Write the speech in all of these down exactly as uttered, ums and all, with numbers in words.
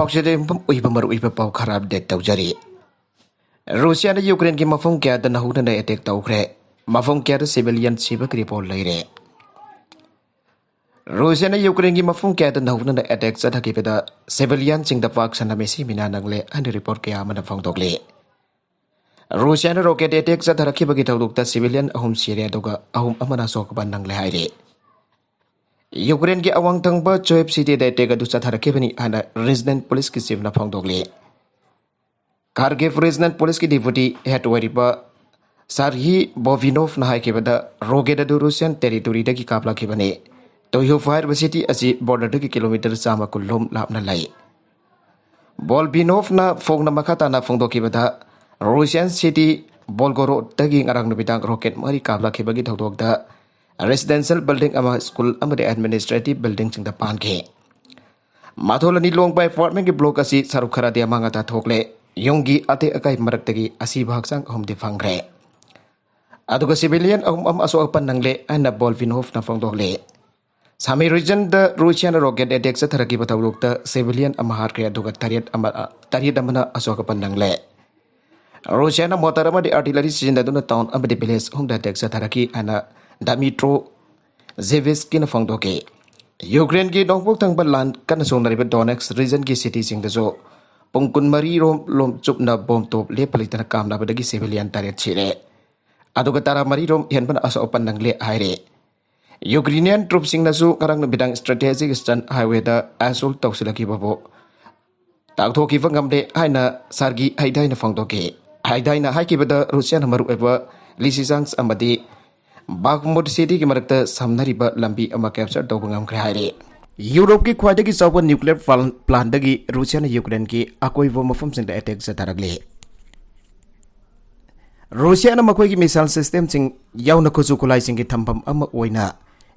ꯄꯥꯎꯁꯤꯗ ꯌꯨꯝꯐꯝ ꯑꯣꯏꯕ ꯃꯔꯨꯑꯣꯏꯕ ꯄꯥꯎ ꯈꯔ ꯑꯞꯗꯦꯠ ꯇꯧꯖꯔꯤ꯫ ꯔꯨꯁꯤꯌꯥꯅ ꯌꯨꯀ꯭ꯔꯦꯟꯒꯤ ꯃꯐꯝ ꯀꯌꯥꯗ ꯅꯧꯍꯧꯅꯅ ꯑꯦꯇꯦꯛ ꯇꯧꯈ꯭ꯔꯦ꯫ ꯃꯐꯝ ꯀꯌꯥꯗ ꯁꯤꯚꯤꯂꯤꯌꯟ ꯁꯤꯕꯒꯤ ꯔꯤꯄꯣꯔꯠ ꯂꯩꯔꯦ꯫ ꯔꯨꯁꯤꯌꯥꯅ ꯌꯨꯀ꯭ꯔꯦꯟꯒꯤ ꯃꯐꯝ ꯀꯌꯥꯗ ꯅꯧꯍꯧꯅꯅ ꯑꯦꯇꯦꯛ ꯆꯠꯊꯈꯤꯕꯗ ꯁꯤꯚꯤꯂꯤꯌꯟꯁꯤꯡꯗ ꯄꯥꯛ ꯁꯟꯅ ꯃꯤꯁꯤ ꯃꯤꯅꯥ ꯅꯪꯂꯦ ꯍꯥꯏꯅ ꯔꯤꯄꯣꯔꯠ ꯀꯌꯥ ꯑꯃꯅ ꯐꯣꯡꯗꯣꯛꯂꯤ꯫ ꯔꯨꯁꯤꯌꯥꯅ ꯔꯣꯀꯦꯠ ꯑꯦꯇꯦꯛ ꯆꯠꯊꯔꯛꯈꯤꯕꯒꯤ ꯊꯧꯗꯣꯛꯇ ꯁꯤꯚꯤꯂꯤꯌꯟ ꯑꯍꯨꯝ ꯁꯤꯔꯦ, ꯑꯗꯨꯒ ꯑꯍꯨꯝ ꯑꯃꯅ ꯑꯁꯣꯛ ꯑꯄꯟ ꯅꯪꯂꯦ ꯍꯥꯏꯔꯤ꯫ ꯌꯨꯀ꯭ꯔꯦꯟꯒꯤ ꯑꯋꯥꯡ ꯊꯪꯕ ꯆꯣꯏꯞ ꯁꯤꯇꯤꯗ ꯑꯦꯇꯦꯛ ꯑꯗꯨ ꯆꯠꯊꯔꯛꯈꯤꯕꯅꯤ ꯍꯥꯏꯅ ꯔꯤꯖꯅꯦꯜ ꯄꯨꯂꯤꯁꯀꯤ ꯆꯤꯐꯅ ꯐꯣꯡꯗꯣꯛꯂꯤ꯫ ꯀꯥꯔꯒꯤꯚ ꯔꯤꯖꯅꯦꯜ ꯄꯨꯂꯤꯁꯀꯤ ꯗꯤꯄꯨꯇꯤ ꯍꯦꯗ ꯑꯣꯏꯔꯤꯕ ꯁꯥꯔꯍꯤ ꯕꯣꯚꯤꯅꯣꯚꯅ ꯍꯥꯏꯈꯤꯕꯗ, ꯔꯣꯀꯦꯠ ꯑꯗꯨ ꯔꯨꯁꯤꯌꯥꯟ ꯇꯦꯔꯤꯇꯣꯔꯤꯗꯒꯤ ꯀꯥꯞꯂꯛꯈꯤꯕꯅꯤ꯫ ꯇꯣꯌꯨꯐ ꯍꯥꯏꯔꯤꯕ ꯁꯤꯇꯤ ꯑꯁꯤ ꯕꯣꯔꯗꯔꯗꯒꯤ ꯀꯤꯂꯣꯃꯤꯇꯔ ꯆꯥꯝꯃ ꯀꯨꯟ ꯂꯣꯝ ꯂꯥꯞꯅ ꯂꯩ꯫ ꯕꯣꯜꯕꯤꯅꯣꯚꯅ ꯐꯣꯡꯅ ꯃꯈꯥ ꯇꯥꯅ ꯐꯣꯡꯗꯣꯛꯈꯤꯕꯗ, ꯔꯨꯁꯤꯌꯥꯟ ꯁꯤꯇꯤ ꯕꯣꯜꯒꯣꯔꯣꯗꯇꯒꯤ ꯉꯔꯥꯡ ꯅꯨꯃꯤꯗꯥꯡ ꯔꯣꯀꯦꯠ ꯃꯔꯤ ꯀꯥꯞꯂꯛꯈꯤꯕꯒꯤ ꯊꯧꯗꯣꯛꯇ ꯔꯦꯁꯤꯗꯦꯟꯁꯤꯌꯦꯜ ꯕꯤꯜꯗꯤꯡ ꯑꯃ, ꯁ꯭ꯀꯨꯜ ꯑꯃꯗꯤ ꯑꯦꯗꯃꯤꯅꯤꯁꯇ꯭ꯔꯦꯇꯤꯚ ꯕꯤꯜꯗꯤꯡꯁꯤꯡꯗ ꯄꯥꯟꯈꯤ꯫ ꯃꯊꯣꯜ ꯑꯅꯤ ꯂꯣꯡꯕ ꯑꯦꯄꯥꯔꯠꯃꯦꯟꯒꯤ ꯕ꯭ꯂꯣꯛ ꯑꯁꯤ ꯁꯔꯨꯛ ꯈꯔꯗꯤ ꯑꯃꯥꯡ ꯑꯇꯥ ꯊꯣꯛꯂꯦ꯫ ꯌꯨꯝꯒꯤ ꯑꯇꯦꯛ ꯑꯀꯥꯏ ꯃꯔꯛꯇꯒꯤ ꯑꯁꯤꯕ ꯍꯛꯆꯥꯡ ꯑꯍꯨꯝꯗꯤ ꯐꯪꯈ꯭ꯔꯦ꯫ ꯑꯗꯨꯒ ꯁꯤꯚꯤꯂꯤꯌꯟ ꯑꯍꯨꯝ ꯑꯃ ꯑꯁꯣꯛ ꯑꯄꯟ ꯅꯪꯂꯦ ꯍꯥꯏꯅ ꯕꯣꯜꯕꯤꯅꯣꯚꯅ ꯐꯣꯡꯗꯣꯛꯂꯤ꯫ ꯁꯥꯃꯤ ꯔꯤꯖꯟꯗ ꯔꯨꯁꯤꯌꯥꯅ ꯔꯣꯀꯦꯠ ꯑꯦꯇꯦꯛ ꯆꯠꯊꯔꯛꯈꯤꯕ ꯊꯧꯗꯣꯛꯇ ꯁꯤꯚꯤꯂꯤꯌꯟ ꯑꯃ ꯍꯥꯠꯈ꯭ꯔꯦ, ꯑꯗꯨꯒ ꯇꯔꯦꯠ ꯑꯃ, ꯇꯔꯦꯠ ꯑꯃꯅ ꯑꯁꯣꯛ ꯑꯄꯟ ꯅꯪꯂꯦ꯫ ꯔꯨꯁꯤꯌꯥꯅ ꯃꯣꯇꯥꯔ ꯑꯃꯗꯤ ꯑꯥꯔꯇꯤꯂꯔꯤ ꯁꯤꯖꯤꯟꯅꯗꯨꯅ ꯇꯥꯎꯟ ꯑꯃꯗꯤ ꯚꯤꯂꯦꯖ ꯑꯍꯨꯝꯗ ꯑꯦꯇꯦꯛ ꯆꯠꯊꯔꯛꯈꯤ ꯍꯥꯏꯅ ꯗꯥꯃꯤꯇ꯭ꯔꯣ ꯖꯦꯚꯤꯁꯀꯤꯅ ꯐꯣꯡꯗꯣꯛꯈꯤ꯫ ꯌꯨꯀ꯭ꯔꯦꯟꯒꯤ ꯅꯣꯡꯄꯣꯛ ꯊꯪꯕ ꯂꯥꯟ ꯀꯟꯅ ꯁꯣꯡꯅꯔꯤꯕ ꯗꯣꯅꯦꯠꯁ ꯔꯤꯖꯟꯒꯤ ꯁꯤꯇꯤꯁꯤꯡꯗꯁꯨ ꯄꯨꯡ ꯀꯨꯟꯃꯔꯤ ꯔꯣꯝ ꯂꯣꯝ ꯆꯨꯞꯅ ꯕꯣꯝ ꯇꯣꯞ ꯂꯦꯞꯄ ꯂꯩꯇꯅ ꯀꯥꯞꯅꯕꯗꯒꯤ ꯁꯤꯚꯤꯂꯤꯌꯟ ꯇꯔꯦꯠ ꯁꯤꯔꯦ, ꯑꯗꯨꯒ ꯇꯔꯥꯃꯔꯤ ꯔꯣꯝ ꯍꯦꯟꯕꯅ ꯑꯁꯣꯛ ꯑꯄꯟ ꯅꯪꯂꯦ ꯍꯥꯏꯔꯦ꯫ ꯌꯨꯀ꯭ꯔꯦꯅꯤꯌꯟ ꯇ꯭ꯔꯨꯞꯁꯤꯡꯅꯁꯨ ꯉꯔꯥꯡ ꯅꯨꯃꯤꯗꯥꯡ ꯁ꯭ꯇ꯭ꯔꯦꯇꯦꯖꯤꯛ ꯏꯁꯇꯟ ꯍꯥꯏꯋꯦꯗ ꯑꯦꯁꯣꯜ ꯇꯧꯁꯤꯜꯂꯛꯈꯤꯕꯕꯨ ꯇꯥꯛꯊꯣꯛꯈꯤꯕ ꯉꯝꯂꯦ ꯍꯥꯏꯅ ꯁꯥꯔꯒꯤ ꯍꯩꯗꯥꯏꯅ ꯐꯣꯡꯗꯣꯛꯈꯤ꯫ ꯍꯩꯗꯥꯏꯅ ꯍꯥꯏꯈꯤꯕꯗ, ꯔꯨꯁꯤꯌꯥꯅ ꯃꯔꯨꯑꯣꯏꯕ ꯂꯤꯁꯤꯆꯥꯟꯁ ꯑꯃꯗꯤ ꯕꯥꯈꯃꯨꯠ ꯁꯤꯇꯤꯒꯤ ꯃꯔꯛꯇ ꯁꯝꯅꯔꯤꯕ ꯂꯝꯕꯤ ꯑꯃ ꯀꯦꯞꯆꯔ ꯇꯧꯕ ꯉꯝꯈ꯭ꯔꯦ ꯍꯥꯏꯔꯤ꯫ ꯌꯨꯔꯣꯞꯀꯤ ꯈ꯭ꯋꯥꯏꯗꯒꯤ ꯆꯥꯎꯕ ꯅ꯭ꯌꯨꯀ꯭ꯂꯤꯌꯔ ꯄ꯭ꯂꯥꯟ-, ꯄ꯭ꯂꯥꯟꯗꯒꯤ ꯔꯨꯁꯤꯌꯥꯅ ꯌꯨꯀ꯭ꯔꯦꯟꯒꯤ ꯑꯀꯣꯏꯕ ꯃꯐꯝꯁꯤꯡꯗ ꯑꯦꯇꯦꯛ ꯆꯠꯊꯔꯛꯂꯤ꯫ ꯔꯨꯁꯤꯌꯥꯅ ꯃꯈꯣꯏꯒꯤ ꯃꯤꯁꯥꯏꯜ ꯁꯤꯁꯇꯦꯝꯁꯤꯡ ꯌꯥꯎꯅ ꯈꯨꯠꯁꯨ ꯈꯨꯠꯂꯥꯏꯁꯤꯡꯒꯤ ꯊꯝꯐꯝ ꯑꯃ ꯑꯣꯏꯅ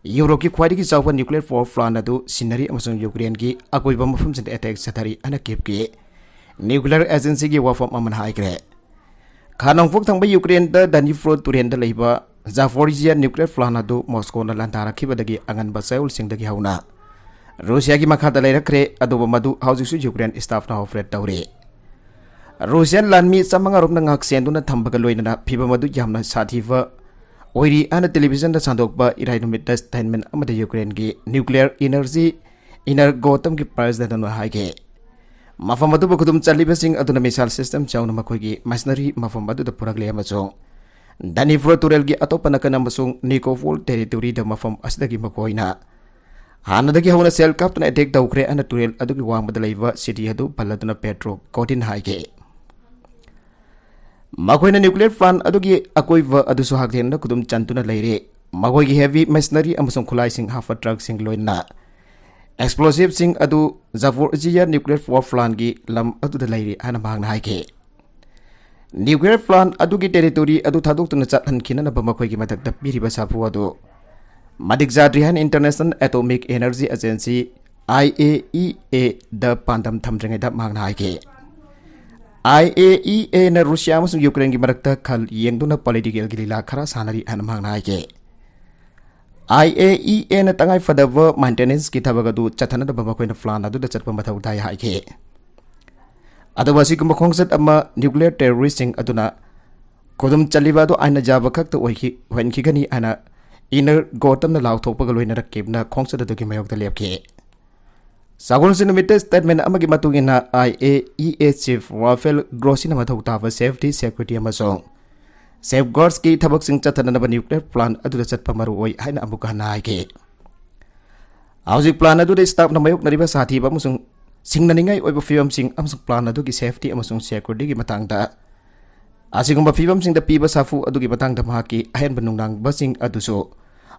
ꯌꯨꯔꯣꯞꯀꯤ ꯈ꯭ꯋꯥꯏꯗꯒꯤ ꯆꯥꯎꯕ ꯅ꯭ꯌꯨꯀ꯭ꯂꯤꯌꯔ ꯄꯥꯋꯔ ꯄ꯭ꯂꯥꯟ ꯑꯗꯨ ꯁꯤꯟꯅꯔꯤ ꯑꯃꯁꯨꯡ ꯌꯨꯀ꯭ꯔꯦꯟꯒꯤ ꯑꯀꯣꯏꯕ ꯃꯐꯝꯁꯤꯡꯗ ꯑꯦꯇꯦꯛ ꯆꯠꯊꯔꯤ ꯍꯥꯏꯅ ꯀꯤꯞꯀꯤ ꯅ꯭ꯌꯨꯀ꯭ꯂꯤꯌꯔ ꯑꯦꯖꯦꯟꯁꯤꯒꯤ ꯋꯥꯐꯝ ꯑꯃꯅ ꯍꯥꯏꯈ꯭ꯔꯦ꯫ ꯈꯥ ꯅꯣꯡꯄꯣꯛ ꯊꯪꯕ ꯌꯨꯀ꯭ꯔꯦꯟꯗ ꯗꯅꯤꯄ꯭ꯔꯣ ꯇꯨꯔꯦꯟꯗ ꯂꯩꯕ ꯖꯥꯐꯣꯔꯤꯖꯤꯌꯥ ꯅ꯭ꯌꯨꯀ꯭ꯂꯤꯌꯔ ꯄ꯭ꯂꯥꯟ ꯑꯗꯨ ꯃꯣꯁꯀꯣꯅ ꯂꯥꯟꯗꯥꯔꯛꯈꯤꯕꯗꯒꯤ ꯑꯉꯟꯕ ꯆꯌꯣꯜꯁꯤꯡꯗꯒꯤ ꯍꯧꯅ ꯔꯨꯁꯤꯌꯥꯒꯤ ꯃꯈꯥꯗ ꯂꯩꯔꯛꯈ꯭ꯔꯦ, ꯑꯗꯨꯕꯨ ꯃꯗꯨ ꯍꯧꯖꯤꯛꯁꯨ ꯌꯨꯀ꯭ꯔꯦꯟ staff ꯅ operate ꯇꯧꯔꯤ꯫ ꯔꯨꯁꯤꯌꯥꯟ ꯂꯥꯟꯃꯤ ꯆꯥꯃꯉꯥ ꯔꯣꯝꯅ ꯉꯥꯛ ꯁꯦꯟꯗꯨꯅ ꯊꯝꯕꯒ ꯂꯣꯏꯅꯅ ꯐꯤꯕꯝ ꯑꯗꯨ ꯌꯥꯝꯅ ꯁꯥꯊꯤꯕ ꯑꯣꯏꯔꯤ ꯍꯥꯏꯅ television ꯗ ꯁꯟꯗꯣꯛꯄ ꯏꯔꯥꯏ ꯅꯨꯃꯤꯠꯇ statement ꯑꯃꯗ ꯌꯨꯀ꯭ꯔꯦꯟꯒꯤ nuclear energy Energoatom ꯒꯤ president ꯑꯗꯨꯅ ꯍꯥꯏꯈꯤ꯫ ꯃꯐꯝ ꯑꯗꯨꯕꯨ ꯈꯨꯗꯨꯝ ꯆꯜꯂꯤꯕꯁꯤꯡ ꯑꯗꯨꯅ missile system ꯌꯥꯎꯅ ꯃꯈꯣꯏꯒꯤ machinery ꯃꯐꯝ ꯑꯗꯨꯗ ꯄꯨꯔꯛꯂꯦ ꯑꯃꯁꯨꯡ Dnipro ꯇꯨꯔꯦꯜꯒꯤ ꯑꯇꯣꯞꯄ ꯅꯥꯀꯟ ꯑꯃꯁꯨꯡ Nikopol territory ꯗ ꯃꯐꯝ ꯑꯁꯤꯗꯒꯤ ꯃꯈꯣꯏꯅ ꯍꯥꯟꯅꯗꯒꯤ ꯍꯧꯅ shell ꯀꯥꯞꯇꯨꯅ attack ꯇꯧꯈ꯭ꯔꯦ ꯍꯥꯏꯅ ꯇꯨꯔꯦꯜ ꯑꯗꯨꯒꯤ ꯋꯥꯡꯃꯗ ꯂꯩꯕ city ꯑꯗꯨ ꯄꯜꯂꯗꯨꯅ Petro Kotin ꯍꯥꯏꯈꯤ꯫ ꯃꯈꯣꯏꯅ nuclear plant ꯑꯗꯨꯒꯤ ꯑꯀꯣꯏꯕ ꯑꯗꯨꯁꯨ ꯍꯛꯊꯦꯡꯅ ꯈꯨꯗꯨꯝ ꯆꯟꯗꯨꯅ ꯂꯩꯔꯤ꯫ ꯃꯈꯣꯏꯒꯤ heavy machinery ꯑꯃꯁꯨꯡ ꯈꯨꯠꯂꯥꯏꯁꯤꯡ ꯍꯥꯞꯄ truck ꯁꯤꯡ ꯂꯣꯏꯅꯅ explosive ꯁꯤꯡ ꯑꯗꯨ Zaporizhzhia nuclear power plant ꯒꯤ ꯂꯝ ꯑꯗꯨꯗ ꯂꯩꯔꯤ ꯍꯥꯏꯅ ꯃꯍꯥꯛꯅ ꯍꯥꯏꯈꯤ꯫ Nuclear plant ꯑꯗꯨꯒꯤ territory ꯑꯗꯨ ꯊꯥꯗꯣꯛꯇꯨꯅ ꯆꯠꯍꯟꯈꯤꯅꯅꯕ ꯃꯈꯣꯏꯒꯤ ꯃꯊꯛꯇ ꯄꯤꯔꯤꯕ ꯁꯥꯐꯨ ꯑꯗꯨ ꯃꯇꯤꯛ ꯆꯥꯗ꯭ꯔꯤ ꯍꯥꯏꯅ International Atomic Energy Agency, I A E A, ꯗ ꯄꯥꯟꯗꯝ ꯊꯝꯗ꯭ꯔꯤꯉꯩꯗ ꯃꯍꯥꯛꯅ ꯍꯥꯏꯈꯤ꯫ I A E A ꯅ ꯔꯨꯁꯤꯌꯥ ꯑꯃꯁꯨꯡ ꯌꯨꯀ꯭ꯔꯦꯟꯒꯤ ꯃꯔꯛꯇ ꯈꯜ ꯌꯦꯡꯗꯨꯅ political ꯒꯤ ꯂꯤꯂꯥ ꯈꯔ ꯁꯥꯟꯅꯔꯤ ꯍꯥꯏꯅ ꯃꯍꯥꯛꯅ ꯍꯥꯏꯈꯤ꯫ I A E A ꯅ ꯇꯉꯥꯏ ꯐꯗꯕ maintenance ꯀꯤ ꯊꯕꯛ ꯑꯗꯨ ꯆꯠꯊꯅꯅꯕ ꯃꯈꯣꯏꯅ plant ꯑꯗꯨꯗ ꯆꯠꯄ ꯃꯊꯧ ꯇꯥꯏ ꯍꯥꯏꯈꯤ꯫ ꯑꯗꯨꯕꯨ ꯑꯁꯤꯒꯨꯝꯕ ꯈꯣꯡꯆꯠ ꯑꯃ nuclear terrorist ꯁꯤꯡ ꯑꯗꯨꯅ ꯈꯨꯗꯨꯝ ꯆꯜꯂꯤꯕ ꯑꯗꯨ ꯑꯥꯏꯟꯅ ꯌꯥꯕ ꯈꯛꯇ ꯑꯣꯏꯈꯤ, ꯑꯣꯏꯍꯟꯈꯤꯒꯅꯤ ꯍꯥꯏꯅ Energoatom ꯅ ꯂꯥꯎꯊꯣꯛꯄꯒ ꯂꯣꯏꯅꯅ Kyiv ꯅ ꯈꯣꯡꯆꯠ ꯑꯗꯨꯒꯤ ꯃꯥꯌꯣꯛꯇ ꯂꯦꯞꯈꯤ꯫ ꯁꯒꯣꯜꯁꯦꯟ ꯅꯨꯃꯤꯠꯇ statement ꯑꯃꯒꯤ ꯃꯇꯨꯡ ꯏꯟꯅ, I A E A chief Rafael Grossi ꯅ ꯃꯊꯧ ꯇꯥꯕ safety, security ꯑꯃꯁꯨꯡ safeguards ꯀꯤ ꯊꯕꯛꯁꯤꯡ ꯆꯠꯊꯅꯅꯕ nuclear plant ꯑꯗꯨꯗ ꯆꯠꯄ ꯃꯔꯨ ꯑꯣꯏ ꯍꯥꯏꯅ ꯑꯃꯨꯛ ꯍꯟꯅ ꯍꯥꯏꯈꯤ꯫ ꯍꯧꯖꯤꯛ plant ꯑꯗꯨꯗ staff ꯅ ꯃꯥꯌꯣꯛꯅꯔꯤꯕ ꯁꯥꯊꯤꯕ ꯑꯃꯁꯨꯡ ꯁꯤꯡꯅꯅꯤꯡꯉꯥꯏ ꯑꯣꯏꯕ ꯐꯤꯕꯝꯁꯤꯡ ꯑꯃꯁꯨꯡ plant ꯑꯗꯨꯒꯤ safety ꯑꯃꯁꯨꯡ security ꯒꯤ ꯃꯇꯥꯡꯗ, ꯑꯁꯤꯒꯨꯝꯕ ꯐꯤꯕꯝꯁꯤꯡꯗ ꯄꯤꯕ ꯁꯥꯐꯨ ꯑꯗꯨꯒꯤ ꯃꯇꯥꯡꯗ ꯃꯍꯥꯛꯀꯤ ꯑꯍꯦꯟꯕ ꯅꯨꯡꯅꯥꯡꯕꯁꯤꯡ ꯑꯗꯨꯁꯨ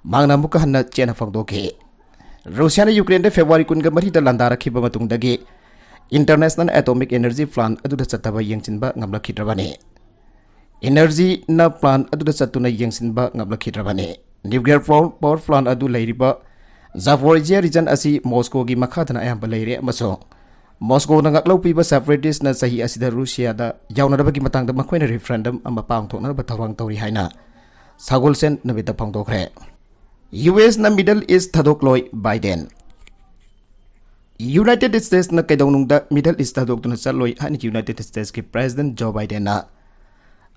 ꯃꯍꯥꯛꯅ ꯑꯃꯨꯛꯀ ꯍꯟꯅ ꯆꯦꯟꯅ ꯐꯣꯡꯗꯣꯛꯈꯤ꯫ ꯔꯨꯁꯤꯌꯥꯅ ꯌꯨꯀ꯭ꯔꯦꯟꯗ ꯐꯦꯕ꯭ꯔꯨꯋꯥꯔꯤ ꯀꯨꯟꯒ ꯃꯔꯤꯗ ꯂꯥꯟꯗꯥꯔꯛꯈꯤꯕ ꯃꯇꯨꯡꯗꯒꯤ International Atomic Energy Plant ꯑꯗꯨꯗ ꯆꯠꯇꯕ ꯌꯦꯡꯁꯤꯟꯕ ꯉꯝꯂꯛꯈꯤꯗ꯭ꯔꯕꯅꯤ꯫ Energy ꯅ plant ꯑꯗꯨꯗ ꯆꯠꯇꯨꯅ ꯌꯦꯡꯁꯤꯟꯕ ꯉꯝꯂꯛꯈꯤꯗ꯭ꯔꯕꯅꯤ꯫ Nuclear power, power plant ꯑꯗꯨ ꯂꯩꯔꯤꯕ Zaporizhzhia region ꯑꯁꯤ Moscow ꯒꯤ ꯃꯈꯥꯗꯅ ꯑꯌꯥꯝꯕ ꯂꯩꯔꯦ ꯑꯃꯁꯨꯡ Moscow ꯅ ꯉꯥꯛꯂꯧ ꯄꯤꯕ separatist ꯅ ꯆꯍꯤ ꯑꯁꯤꯗ ꯔꯨꯁꯤꯌꯥꯗ ꯌꯥꯎꯅꯅꯕꯒꯤ ꯃꯇꯥꯡꯗ ꯃꯈꯣꯏꯅ referendum ꯑꯃ ꯄꯥꯡꯊꯣꯛꯅꯕ ꯊꯧꯔꯥꯡ ꯇꯧꯔꯤ ꯍꯥꯏꯅ ꯁꯒꯣꯜꯁꯦꯟ ꯅꯨꯃꯤꯠꯇ ꯐꯣꯡꯗꯣꯛꯈ꯭ꯔꯦ꯫ U S ꯅ Middle East ꯊꯥꯗꯣꯛꯂꯣꯏ, Biden꯫ ꯌꯨꯅꯥꯏꯇꯦꯗ ꯁ꯭ꯇꯦꯠꯁꯅ ꯀꯩꯗꯧꯅꯨꯡꯗ ꯃꯤꯗꯜ ꯏꯁ ꯊꯥꯗꯣꯛꯇꯨꯅ ꯆꯠꯂꯣꯏ ꯍꯥꯏꯅ ꯌꯨꯅꯥꯏꯇꯦꯗ ꯁ꯭ꯇꯦꯠꯁꯀꯤ ꯄ꯭ꯔꯦꯁꯤꯗꯦꯟꯠ ꯖꯣ ꯕꯥꯏꯗꯦꯟꯅ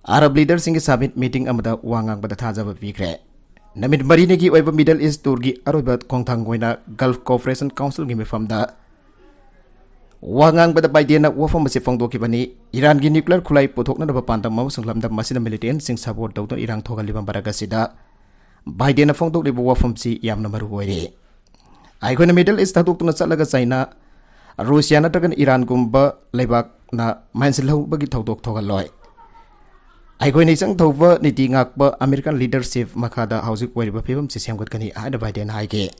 ꯑꯔꯕ ꯂꯤꯗꯔꯁꯤꯡꯒꯤ ꯁꯃꯤꯠ ꯃꯤꯇꯤꯡ ꯑꯃꯗ ꯋꯥ ꯉꯥꯡꯕꯗ ꯊꯥꯖꯕ ꯄꯤꯈ꯭ꯔꯦ꯫ ꯅꯨꯃꯤꯠ ꯃꯔꯤꯅꯤꯒꯤ ꯑꯣꯏꯕ ꯃꯤꯗꯜ ꯏꯁ ꯇꯨꯔꯒꯤ ꯑꯔꯣꯏꯕ ꯈꯣꯡꯊꯥꯡ ꯑꯣꯏꯅ ꯒꯜꯐ ꯀꯣꯑꯣꯄꯔꯦꯁꯟ ꯀꯥꯎꯟꯁꯤꯜꯒꯤ ꯃꯤꯐꯝꯗ ꯋꯥ ꯉꯥꯡꯕꯗ ꯕꯥꯏꯗꯦꯟꯅ ꯋꯥꯐꯝ ꯑꯁꯤ ꯐꯣꯡꯗꯣꯛꯈꯤꯕꯅꯤ꯫ ꯏꯔꯥꯟꯒꯤ ꯅ꯭ꯌꯨꯀ꯭ꯂꯤꯌꯔ ꯈꯨꯠꯂꯥꯏ ꯄꯨꯊꯣꯛꯅꯕ ꯄꯥꯟꯗꯝ ꯑꯃꯁꯨꯡ ꯂꯝꯗꯝ ꯑꯁꯤꯅ ꯃꯤꯂꯤꯇꯦꯟꯠꯁꯤꯡ ꯁꯄꯣꯔꯠ ꯇꯧꯗꯨꯅ ꯏꯔꯥꯡ ꯊꯣꯛꯍꯜꯂꯤꯕ ꯃꯔꯛ ꯑꯁꯤꯗ ꯕꯥꯏꯗꯦꯟꯅ ꯐꯣꯡꯗꯣꯛꯂꯤꯕ ꯋꯥꯐꯝꯁꯤ ꯌꯥꯝꯅ ꯃꯔꯨ ꯑꯣꯏꯔꯤ꯫ ꯑꯩꯈꯣꯏꯅ ꯃꯤꯗꯜ ꯏꯁ ꯊꯥꯗꯣꯛꯇꯨꯅ ꯆꯠꯂꯒ ꯆꯥꯏꯅꯥ, ꯔꯨꯁꯤꯌꯥ ꯅꯠꯇ꯭ꯔꯒꯅ ꯏꯔꯥꯟꯒꯨꯝꯕ ꯂꯩꯕꯥꯛꯅ ꯃꯦꯟꯁꯤꯜꯍꯧꯕꯒꯤ ꯊꯧꯗꯣꯛ ꯊꯣꯛꯍꯜꯂꯣꯏ꯫ ꯑꯩꯈꯣꯏꯅ ꯏꯆꯪ ꯊꯧꯕ ꯅꯤꯇꯤ ꯉꯥꯛꯄ ꯑꯃꯦꯔꯤꯀꯥꯟ ꯂꯤꯗꯔꯁꯤꯞ ꯃꯈꯥꯗ ꯍꯧꯖꯤꯛ ꯑꯣꯏꯔꯤꯕ ꯐꯤꯕꯝꯁꯤ ꯁꯦꯝꯒꯠꯀꯅꯤ ꯍꯥꯏꯅ ꯕꯥꯏꯗꯦꯟ ꯍꯥꯏꯈꯤ꯫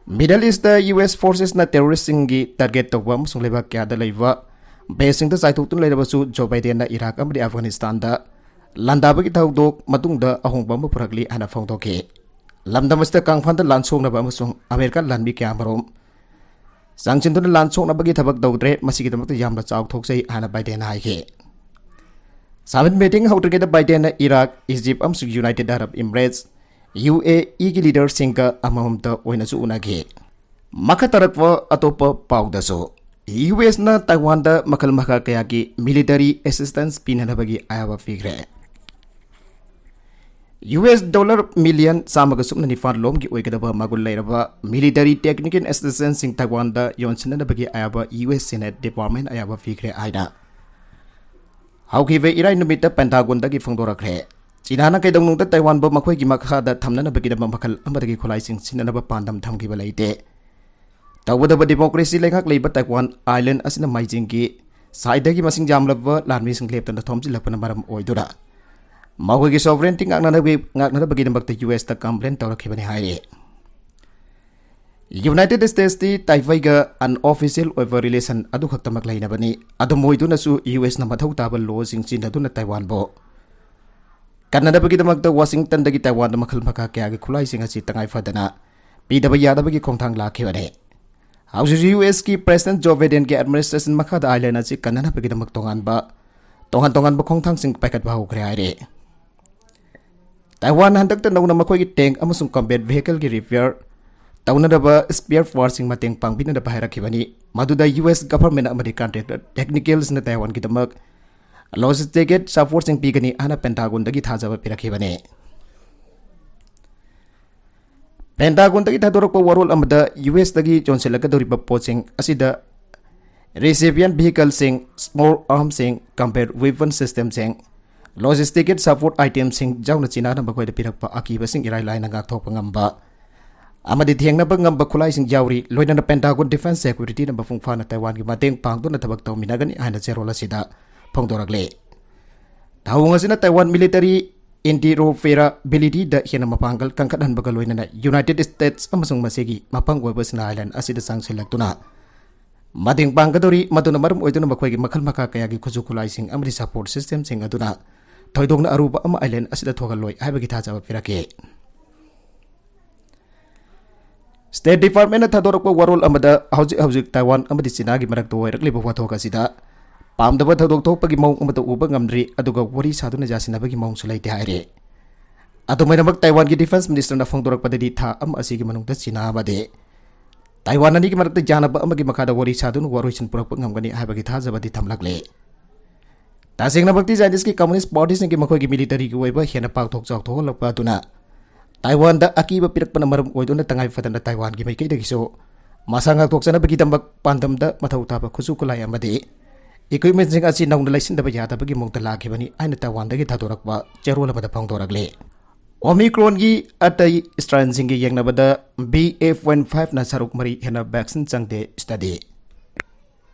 ꯃꯤꯗꯜ ꯏꯁꯇ ꯌꯨ ꯑꯦꯁ ꯐꯣꯔꯁꯦꯁꯅ ꯇꯦꯔꯣꯔꯤꯁꯁꯤꯡꯒꯤ ꯇꯥꯔꯒꯦꯠ ꯇꯧꯕ ꯑꯃꯁꯨꯡ ꯂꯩꯕꯥꯛ ꯀꯌꯥꯗ ꯂꯩꯕ ꯕꯦꯁꯁꯤꯡꯗ ꯆꯥꯏꯊꯣꯛꯇꯨꯅ ꯂꯩꯔꯕꯁꯨ, ꯖꯣ ꯕꯥꯏꯗꯦꯟꯅ ꯏꯔꯥꯛ ꯑꯃꯗꯤ ꯑꯐꯒꯥꯅꯤꯁꯇꯥꯟꯗ ꯂꯥꯟꯗꯥꯕꯒꯤ ꯊꯧꯗꯣꯛ ꯃꯇꯨꯡꯗ ꯑꯍꯣꯡꯕ ꯑꯃ ꯄꯨꯔꯛꯂꯤ ꯍꯥꯏꯅ ꯐꯣꯡꯗꯣꯛꯈꯤ꯫ ꯂꯝꯗꯝ ꯑꯁꯤꯗ ꯀꯥꯡꯐꯥꯟꯗ ꯂꯥꯟ ꯁꯣꯛꯅꯕ ꯑꯃꯁꯨꯡ ꯑꯃꯦꯔꯤꯀꯥꯟ ꯂꯥꯟꯃꯤ ꯀꯌꯥꯃꯔꯨꯝ ꯆꯪꯁꯤꯟꯗꯨꯅ ꯂꯥꯟ ꯁꯣꯛꯅꯕꯒꯤ ꯊꯕꯛ ꯇꯧꯗ꯭ꯔꯦ, ꯃꯁꯤꯒꯤꯗꯃꯛꯇ ꯌꯥꯝꯅ ꯆꯥꯎꯊꯣꯛꯆꯩ ꯍꯥꯏꯅ ꯕꯥꯏꯗꯦꯟꯅ ꯍꯥꯏꯈꯤ꯫ ꯁꯃꯤꯠ ꯃꯤꯇꯤꯡ ꯍꯧꯗ꯭ꯔꯤꯉꯩꯗ ꯕꯥꯏꯗꯦꯟꯅ ꯏꯔꯥꯛ, ꯏꯖꯤꯞ ꯑꯃꯁꯨꯡ ꯌꯨꯅꯥꯏꯇꯦꯗ ꯑꯔꯕ ꯏꯃꯤꯔꯦꯠꯁ, ꯌꯨ ꯑꯦ ꯏꯒꯤ ꯂꯤꯗꯔꯁꯤꯡꯒ ꯑꯃꯃꯝꯇ ꯑꯣꯏꯅꯁꯨ ꯎꯅꯈꯤ꯫ ꯃꯈꯥ ꯇꯥꯔꯛꯄ ꯑꯇꯣꯞꯄ ꯄꯥꯎꯗꯁꯨ, ꯌꯨ ꯑꯦꯁꯅ ꯇꯥꯏꯋꯥꯟꯗ ꯃꯈꯜ ꯃꯈꯥ ꯀꯌꯥꯒꯤ ꯃꯤꯂꯤꯇꯔꯤ ꯑꯦꯁꯤꯁꯇꯦꯟꯁ ꯄꯤꯅꯅꯕꯒꯤ ꯑꯌꯥꯕ ꯄꯤꯈ꯭ꯔꯦ꯫ ꯌꯨ ꯑꯦꯁ ꯗꯣꯂꯔ ꯃꯤꯂꯤꯌꯟ ꯆꯥꯝꯃꯒ ꯁꯨꯞꯅ ꯅꯤꯄꯥꯟ ꯂꯣꯝꯒꯤ ꯑꯣꯏꯒꯗꯕ ꯃꯒꯨꯟ ꯂꯩꯔꯕ ꯃꯤꯂꯤꯇꯔꯤ ꯇꯦꯛꯅꯤꯀꯦꯜ ꯑꯦꯁꯤꯁꯇꯦꯟꯁꯁꯤꯡ ꯇꯥꯏꯋꯥꯟꯗ ꯌꯣꯟꯁꯤꯟꯅꯅꯕꯒꯤ ꯑꯌꯥꯕ ꯌꯨ ꯑꯦꯁ ꯁꯦꯅꯦꯠ ꯗꯤꯄꯥꯔꯠꯃꯦꯟ ꯑꯌꯥꯕ ꯄꯤꯈ꯭ꯔꯦ ꯍꯥꯏꯅ ꯍꯧꯈꯤꯕ ꯏꯔꯥꯏ ꯅꯨꯃꯤꯠꯇ ꯄꯦꯟꯇꯥꯒꯣꯟꯗꯒꯤ ꯐꯣꯡꯗꯣꯔꯛꯈ꯭ꯔꯦ꯫ ꯆꯤꯅꯥꯅ ꯀꯩꯗꯧꯅꯨꯡꯗ ꯇꯥꯏꯋꯥꯟꯕꯨ ꯃꯈꯣꯏꯒꯤ ꯃꯈꯥꯗ ꯊꯝꯅꯅꯕꯒꯤꯗꯃꯛ ꯃꯈꯜ ꯑꯃꯗꯒꯤ ꯈꯨꯠꯂꯥꯏꯁꯤꯡ ꯁꯤꯖꯤꯟꯅꯅꯕ ꯄꯥꯟꯗꯝ ꯊꯝꯈꯤꯕ ꯂꯩꯇꯦ꯫ ꯇꯧꯕꯇꯕꯨ ꯗꯤꯃꯣꯀ꯭ꯔꯦꯁꯤ ꯂꯩꯉꯥꯛ ꯂꯩꯕ ꯇꯥꯏꯋꯥꯟ ꯑꯥꯏꯂꯦꯟ ꯑꯁꯤꯅ ꯃꯥꯏꯖꯤꯡꯒꯤ ꯁꯥꯏꯗꯒꯤ ꯃꯁꯤꯡ ꯌꯥꯝꯂꯕ ꯂꯥꯟꯃꯤꯁꯤꯡ ꯂꯦꯞꯇꯅ ꯊꯣꯝꯖꯤꯜꯂꯛꯄꯅ ꯃꯔꯝ ꯑꯣꯏꯗꯨꯅ ꯃꯈꯣꯏꯒꯤ ꯁꯣꯚꯔꯦꯟꯇꯤ ꯉꯥꯛꯅꯅꯕꯒꯤ, ꯉꯥꯛꯅꯅꯕꯒꯤꯗꯃꯛꯇ ꯌꯨ ꯑꯦꯁꯇ ꯀꯝꯄ꯭ꯂꯦꯟ ꯇꯧꯔꯛꯈꯤꯕꯅꯤ ꯍꯥꯏꯔꯤ꯫ ꯌꯨꯅꯥꯏꯇꯦꯗ ꯁ꯭ꯇꯦꯠꯁꯇꯤ ꯇꯥꯏꯋꯥꯏꯒ ꯑꯟꯑꯣꯐꯤꯁꯤꯌꯦꯜ ꯑꯣꯏꯕ ꯔꯤꯂꯦꯁꯟ ꯑꯗꯨꯈꯛꯇꯃꯛ ꯂꯩꯅꯕꯅꯤ꯫ ꯑꯗꯨꯝ ꯑꯣꯏꯗꯨꯅꯁꯨ ꯌꯨ ꯑꯦꯁꯅ ꯃꯊꯧ ꯇꯥꯕ ꯂꯣꯁꯤꯡ ꯁꯤꯖꯤꯟꯅꯗꯨꯅ ꯇꯥꯏꯋꯥꯟꯕꯨ ꯀꯟꯅꯅꯕꯒꯤꯗꯃꯛꯇ ꯋꯥꯁꯤꯡꯇꯟꯗꯒꯤ ꯇꯥꯏꯋꯥꯟꯗ ꯃꯈꯜ ꯃꯈꯥ ꯀꯌꯥꯒꯤ ꯈꯨꯠꯂꯥꯏꯁꯤꯡ ꯑꯁꯤ ꯇꯉꯥꯏ ꯐꯗꯅ ꯄꯤꯗꯕ ꯌꯥꯗꯕꯒꯤ ꯈꯣꯡꯊꯥꯡ ꯂꯥꯛꯈꯤꯕꯅꯤ꯫ ꯍꯧꯖꯤꯛ ꯌꯨ ꯑꯦꯁꯀꯤ ꯄ꯭ꯔꯦꯁꯤꯗꯦꯟꯠ ꯖꯣ ꯕꯥꯏꯗꯦꯟꯒꯤ ꯑꯦꯗꯃꯤꯅꯤꯁꯇ꯭ꯔꯦꯁꯟ ꯃꯈꯥꯗ ꯑꯥꯏꯂꯦꯟ ꯑꯁꯤ ꯀꯟꯅꯅꯕꯒꯤꯗꯃꯛ ꯇꯣꯉꯥꯟꯕ, ꯇꯣꯉꯥꯟ ꯇꯣꯉꯥꯟꯕ ꯈꯣꯡꯊꯥꯡꯁꯤꯡ ꯄꯥꯏꯈꯠꯄ ꯍꯧꯈ꯭ꯔꯦ ꯍꯥꯏꯔꯤ꯫ ꯇꯥꯏꯋꯥꯟꯅ ꯍꯟꯗꯛꯇ ꯅꯧꯅ ꯃꯈꯣꯏꯒꯤ ꯇꯦꯡꯛ ꯑꯃꯁꯨꯡ ꯀꯝꯕꯦꯠ ꯚꯦꯍꯤꯀꯜꯒꯤ ꯔꯤꯄꯤꯌꯔ ꯇꯧꯅꯅꯕ spare partsꯁꯤꯡ ꯃꯇꯦꯡ ꯄꯥꯡꯕꯤꯅꯅꯕ ꯍꯥꯏꯔꯛꯈꯤꯕꯅꯤ꯫ ꯃꯗꯨꯗ U S government ꯑꯃꯗꯤ contractor technicalsꯅ ꯇꯥꯏꯋꯥꯟꯒꯤꯗꯃꯛ logistical supportꯁꯤꯡ ꯄꯤꯒꯅꯤ ꯍꯥꯏꯅ Pentagonꯗꯒꯤ ꯊꯥꯖꯕ ꯄꯤꯔꯛꯈꯤꯕꯅꯤ꯫ Pentagonꯗꯒꯤ ꯊꯥꯗꯣꯔꯛꯄ ꯋꯥꯔꯣꯜ ꯑꯃꯗ U Sꯇꯒꯤ ꯆꯣꯟꯁꯤꯜꯂꯛꯀꯗꯧꯔꯤꯕ ꯄꯣꯠꯁꯤꯡ ꯑꯁꯤꯗ recipient vehicleꯁꯤꯡ, small armsꯁꯤꯡ, combat weapon systemꯁꯤꯡ, logistical support itemsꯁꯤꯡ ꯌꯥꯎꯅ ꯆꯤꯅꯥꯅ ꯃꯈꯣꯏꯗ ꯄꯤꯔꯛꯄ ꯑꯀꯤꯕꯁꯤꯡ ꯏꯔꯥꯏ ꯂꯥꯏꯅ ꯉꯥꯛꯊꯣꯛꯄ ꯉꯝꯕ ꯑꯃꯗꯤ ꯊꯦꯡꯅꯕ ꯉꯝꯕ ꯈꯨꯠꯂꯥꯏꯁꯤꯡ ꯌꯥꯎꯔꯤ꯫ ꯂꯣꯏꯅꯅ Pentagon Defense Securityꯅ ꯃꯄꯨꯡ ꯐꯥꯅ ꯇꯥꯏꯋꯥꯟꯒꯤ ꯃꯇꯦꯡ ꯄꯥꯡꯗꯨꯅ ꯊꯕꯛ ꯇꯧꯃꯤꯟꯅꯒꯅꯤ ꯍꯥꯏꯅ ꯆꯦꯔꯣꯜ ꯑꯁꯤꯗ ꯐꯣꯡꯗꯣꯔꯛꯂꯤ꯫ ꯊꯧꯑꯣꯡ ꯑꯁꯤꯅ ꯇꯥꯏꯋꯥꯟ military interoperabilityꯗ ꯍꯦꯟꯅ ꯃꯄꯥꯡꯒꯜ ꯀꯟꯈꯠꯍꯟꯕꯒ ꯂꯣꯏꯅꯅ United States ꯑꯃꯁꯨꯡ ꯃꯁꯤꯒꯤ ꯃꯄꯥꯡ ꯑꯣꯏꯕ China Island ꯑꯁꯤꯗ ꯆꯪꯁꯤꯜꯂꯛꯇꯨꯅ ꯃꯇꯦꯡ ꯄꯥꯡꯒꯗꯧꯔꯤ꯫ ꯃꯗꯨꯅ ꯃꯔꯝ ꯑꯣꯏꯗꯨꯅ ꯃꯈꯣꯏꯒꯤ ꯃꯈꯜ ꯃꯈꯥ ꯀꯌꯥꯒꯤ ꯈꯨꯠꯁꯨ ꯈꯨꯠꯂꯥꯏꯁꯤꯡ ꯑꯃꯗꯤ support systemꯁꯤꯡ ꯑꯗꯨꯅ ꯊꯣꯏꯗꯣꯛꯅ ꯑꯔꯨꯕ ꯑꯃ island ꯑꯁꯤꯗ ꯊꯣꯛꯍꯜꯂꯣꯏ ꯍꯥꯏꯕꯒꯤ ꯊꯥꯖꯕ ꯄꯤꯔꯛꯈꯤ꯫ State Departmentꯅ ꯊꯥꯗꯣꯔꯛꯄ ꯋꯥꯔꯣꯜ ꯑꯃꯗ ꯍꯧꯖꯤꯛ ꯍꯧꯖꯤꯛ ꯇꯥꯏꯋꯥꯟ ꯑꯃꯗꯤ ꯆꯤꯅꯥꯒꯤ ꯃꯔꯛꯇ ꯑꯣꯏꯔꯛꯂꯤꯕ ꯋꯥꯊꯣꯛ ꯑꯁꯤꯗ ꯄꯥꯝꯗꯕ ꯊꯧꯗꯣꯛ ꯊꯣꯛꯄꯒꯤ ꯃꯑꯣꯡ ꯑꯃꯠꯇ ꯎꯕ ꯉꯝꯗ꯭ꯔꯤ, ꯑꯗꯨꯒ ꯋꯥꯔꯤ ꯁꯥꯗꯨꯅ ꯌꯥꯁꯤꯟꯅꯕꯒꯤ ꯃꯑꯣꯡꯁꯨ ꯂꯩꯇꯦ ꯍꯥꯏꯔꯤ꯫ ꯑꯗꯨꯃꯥꯏꯅꯃꯛ ꯇꯥꯏꯋꯥꯟꯒꯤ Defense Ministerꯅ ꯐꯣꯡꯗꯣꯔꯛꯄꯗꯗꯤ ꯊꯥ ꯑꯃ ꯑꯁꯤꯒꯤ ꯃꯅꯨꯡꯗ ꯆꯤꯅꯥ ꯑꯃꯗꯤ ꯇꯥꯏꯋꯥꯟ ꯑꯅꯤꯒꯤ ꯃꯔꯛꯇ ꯌꯥꯅꯕ ꯑꯃꯒꯤ ꯃꯈꯥꯗ ꯋꯥꯔꯤ ꯁꯥꯗꯨꯅ ꯋꯥꯔꯣꯏꯁꯤꯟ ꯄꯨꯔꯛꯄ ꯉꯝꯒꯅꯤ ꯍꯥꯏꯕꯒꯤ ꯊꯥꯖꯕꯗꯤ ꯊꯝꯂꯛꯂꯤ꯫ ꯇꯁꯦꯡꯅꯃꯛꯇꯤ Chineseꯀꯤ Communist Partyꯁꯤꯡꯒꯤ ꯃꯈꯣꯏꯒꯤ militaryꯒꯤ ꯑꯣꯏꯕ ꯍꯦꯟꯅ ꯄꯥꯛꯊꯣꯛ ꯆꯥꯎꯊꯣꯛꯍꯜꯂꯛꯄ ꯑꯗꯨꯅ ꯇꯥꯏꯋꯥꯟꯗ ꯑꯀꯤꯕ ꯄꯤꯔꯛꯄꯅ ꯃꯔꯝ ꯑꯣꯏꯗꯨꯅ ꯇꯉꯥꯏ ꯐꯗꯅ ꯇꯥꯏꯋꯥꯟꯒꯤ ꯃꯥꯏꯀꯩꯗꯒꯤꯁꯨ ꯃꯁꯥ ꯉꯥꯛꯊꯣꯛꯆꯅꯕꯒꯤꯗꯃꯛ ꯄꯥꯟꯗꯝꯗ ꯃꯊꯧ ꯇꯥꯕ ꯈꯨꯠꯁꯨ ꯈꯨꯠꯂꯥꯏ ꯑꯃꯗꯤ equipmentꯁꯤꯡ ꯑꯁꯤ ꯅꯧꯅ ꯂꯩꯁꯤꯟꯗꯕ ꯌꯥꯗꯕꯒꯤ ꯃꯑꯣꯡꯗ ꯂꯥꯛꯈꯤꯕꯅꯤ ꯍꯥꯏꯅ ꯇꯥꯏꯋꯥꯟꯗꯒꯤ ꯊꯥꯗꯣꯔꯛꯄ ꯆꯦꯔꯣꯜ ꯑꯃꯗ ꯐꯣꯡꯗꯣꯔꯛꯂꯤ꯫ Omicronꯒꯤ ꯑꯇꯩ strainꯁꯤꯡꯒ ꯌꯦꯡꯅꯕꯗ B A point fiveꯅ ꯁꯔꯨꯛ ꯃꯔꯤ ꯍꯦꯟꯅ vaccine ꯆꯪꯗꯦ study꯫